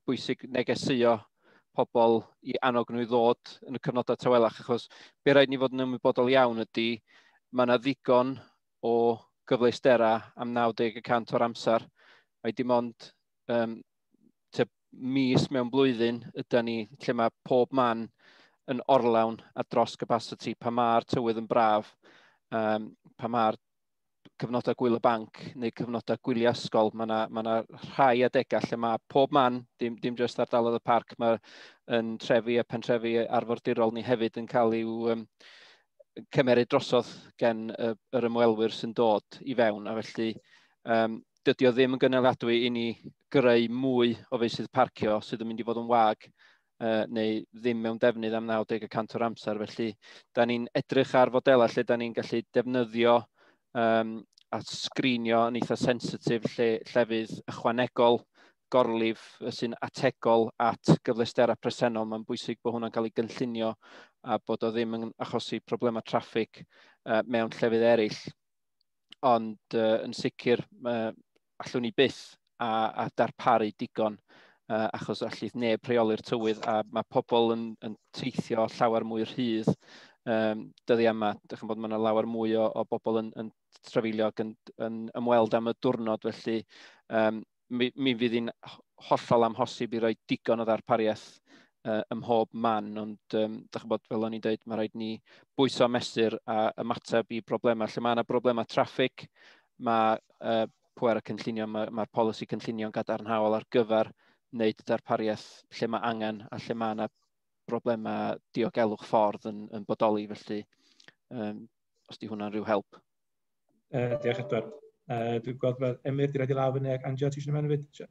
bwysig negesuo pobl i annog nhw i ddod yn y cyfnodau tawelach, achos be rhaid ni fod yn ymwybodol iawn ydy mae yna ddigon o gyfleusterau am 90% o'r amser. Mae dim ond mis mewn blwyddyn ydy ni lle mae pob man yn orlawn a dros capacity pan mae'r tywydd yn braf, pan mae'r cyfnodau gwyl y banc neu cyfnodau gwyliau ysgol, mae yna ma rhai adegau lle mae pob man, dim jyst ardaloedd y parc, mae yn trefi a pentrefi arfordirol ni hefyd yn cael i'w cymeryd drosodd gen yr ymwelwyr sy'n dod i fewn. A felly dydy o ddim yn gynaliadwy i ni greu mwy o feysydd parcio sydd yn mynd i fod yn wag. neu ddim mewn defnydd am 90% o'r amser. Felly, da ni'n edrych ar fodelau lle da ni'n gallu defnyddio a sgrinio yn eitha sensitif llefydd ychwanegol gorlif sy'n ategol at gyfleusterau presennol. Mae'n bwysig bod hwnna'n cael ei gynllunio a bod o ddim yn achosi problemau traffig mewn llefydd eraill. Ond yn sicr, allwn ni byth a darparu digon, achos allith neb rheoli'r tywydd a mae pobl yn teithio llawer mwy rhydd dyddiau yma. Dych chi'n bod, mae yna lawer mwy o bobl yn trafeilio ac yn ymweld am y diwrnod, felly mi fydd hi'n hollol amhosib i roi digon o ddarpariaeth ym mhob man, ond dych chi'n bod, fel o'n i'n dweud, mae rhaid ni bwyso, mesur a ymateb i broblemau. Lle mae yna broblemau traffig, mae pwer y cynllunio, mae'r polisi cynllunio'n gadarnhaol ar gyfer wneud darpariaeth lle mae angen a lle mae yna broblemau diogelwch ffordd yn bodoli, felly os di hwnna'n rhyw help. Diolch, Edward. Dwi'n gweld fel Emyr di rhaid i law fyny ac Angela, ti eisiau mynd hefyd?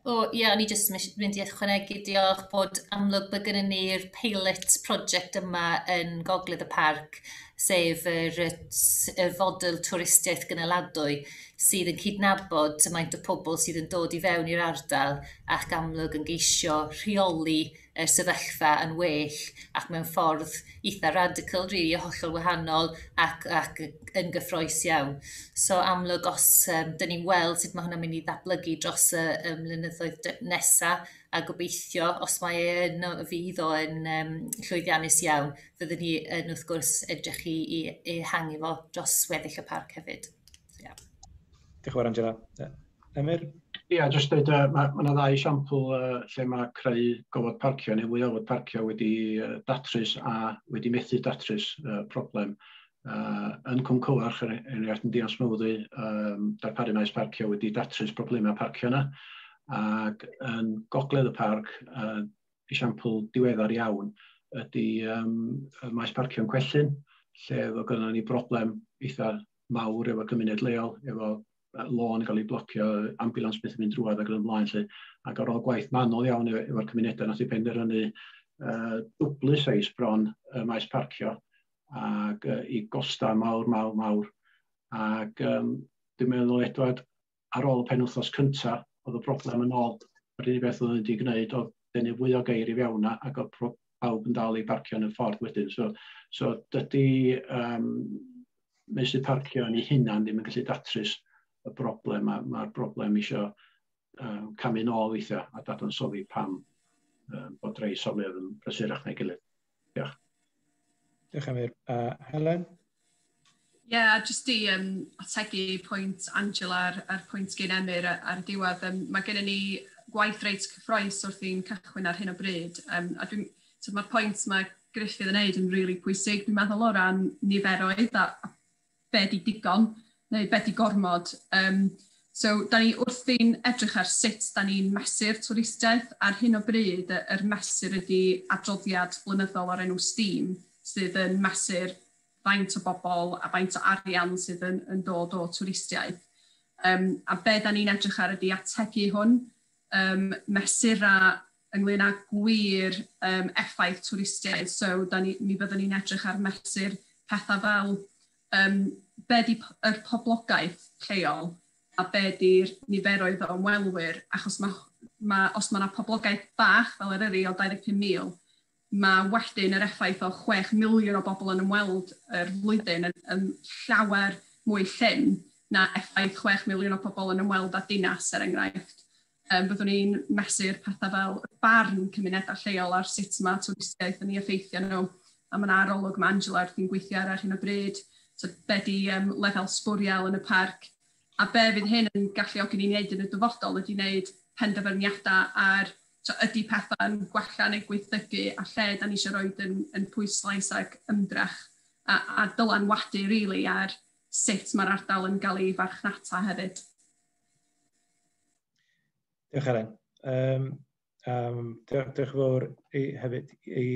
O, ie, yeah, o'n i jyst mynd i ychwanegu, diolch, bod amlwg bod gennym ni'r pilot project yma yn gogledd y parc, sef y fodel twristiaeth gynaladwy sydd yn cydnabod maint o pobl sydd yn dod i fewn i'r ardal ac amlwg yn geisio rheoli y sefyllfa yn well ac mewn ffordd eitha radical, really, hollol wahanol ac yn gyffrous iawn. So amlwg os dyn ni'n weld sut mae hwnna'n mynd i ddatblygu dros y mlynyddoedd nesa a gobeithio os mae e yn, fydd o yn llwyddiannus iawn, fyddwn ni yn wrth gwrs edrych i ehangu fo dros weddill y parc hefyd. So, yeah. Diolch yn fawr, Angela. Emyr? Ia, jyst dweud, mae yna ddau esiampl lle mae creu gofod parcio neu fwy o ofod parcio wedi datrys a wedi methu datrys problem. Yn Cwm Cywarch, er enghraifft, yn Dinas Mawddwy, darparu maes parcio wedi datrys problemau parcio yna. Ac yn gogledd y parc, esiampl diweddar iawn ydy y maes parcio yn Cwellyn, lle oedd gynnon ni broblem eitha mawr efo cymuned leol, efo lôn yn cael ei blocio, ambulance byth yn mynd drwodd ac yn ymlaen lle. Ac ar ôl gwaith manwl iawn efo'r cymunedau, nath i penderfynu dwblu seis bron y maes parcio ac i gosta mawr, mawr, mawr. Ac dwi'n meddwl, Edward, ar ôl y penwythnos cynta, oedd y broblem yn ôl. Yr unig beth oedd wedi gwneud oedd denu fwy o geir i fewn ac oedd pawb yn dal i barcio yn y ffordd wedyn. So dydy meysydd parcio yn ei hunan ddim yn gallu datrys y broblem. Mae'r broblem eisiau camu nôl weithiau a dadansoddi pam bod rhai safleoedd yn brysurach na'i gilydd. Diolch. Diolch, Emyr. Helen? Ie, yeah, jyst i ategu pwynt Angela a'r pwynt gen Emyr ar y diwedd, mae gennym ni gwaith reit cyffrous wrth i'n cychwyn ar hyn o bryd. A so mae'r pwynt mae Gruffydd yn neud yn really pwysig, dwi'n meddwl, o ran niferoedd a be di digon neu be di gormod. So, da ni wrthi'n edrych ar sut da ni'n mesur twristiaeth. Ar hyn o bryd, yr mesur ydy adroddiad blynyddol o'r enw STEAM, sydd yn mesur faint o bobl a faint o arian sydd yn dod o twristiaeth. A be da ni'n edrych ar ydy ategu hwn, mesura ynglyn â gwir effaith twristiaeth. So, mi fyddwn ni'n edrych ar mesur pethau fel be di yr poblogaeth lleol a be di'r niferoedd o ymwelwyr, achos os mae yna poblogaeth bach fel Eryri o 25,000, mae wedyn yr effaith o 6 miliwn o bobl yn ymweld yr flwyddyn yn llawer mwy llym na effaith 6 miliwn o bobl yn ymweld â dinas, er enghraifft. Byddwn ni'n mesur pethau fel barn cymunedau lleol ar sut mae twristiaeth yn ei effeithio nhw. A mae yna arolwg mae Angela wrthi'n gweithio ar hyn o bryd. So, be di lefel sbwriel yn y parc. A be fydd hyn yn galluogi ni wneud yn y dyfodol ydy wneud penderfyniadau ar, so, ydy pethau'n gwella neu gweithdygu a lle da ni eisiau rhoi yn pwyslais ac ymdrech a dylanwadu really ar sut mae'r ardal yn cael ei farchnata hefyd. Diolch, Helen. Diolch yn fawr i, hefyd i,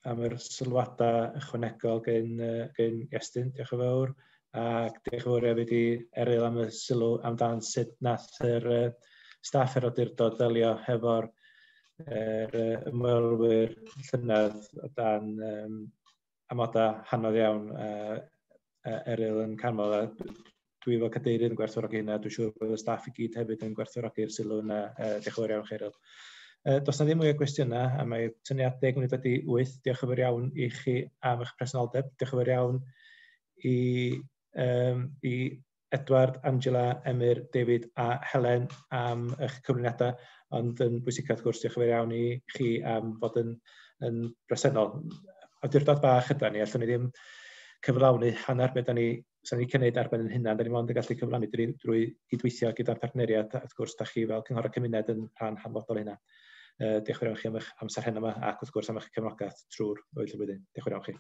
am yr sylwadau ychwanegol gen Iestyn. Diolch yn fawr. Ac diolch yn fawr hefyd i Eryl am y sylw amdan sut nath yr staff yr awdurdod ddelio hefo'r ymwelwyr llynedd o dan amodau hanodd iawn Eryl yn canmol. A dwi fel cadeirydd yn gwerthfawrogi hynna, dwi'n siŵr bod y staff i gyd hefyd yn gwerthfawrogi'r sylw yna. Diolch yn fawr iawn, Cheryl. Does na ddim mwy o gwestiynau, a mae tynnu at 8:40. Diolch yn fawr iawn i chi am eich presenoldeb. Diolch yn fawr iawn i Edward, Angela, Emyr, David a Helen am eich cyflwyniadau, ond yn bwysicach wrth gwrs, diolch yn fawr iawn i chi am fod yn bresennol. Awdurdod bach yda ni, allwn ni ddim cyflawni hanner beth da ni, sa'n ni cynnig ar ben yn hunan, da ni mond yn gallu cyflawni drwy gydweithio gyda'r partneriaid, a wrth gwrs, da chi fel Cynghorau Cymuned yn rhan hanfodol hynna. Diolch yn fawr iawn chi am eich amser heno yma, ac wrth gwrs am eich cefnogaeth trwy'r holl flwyddyn. Diolch yn fawr iawn chi.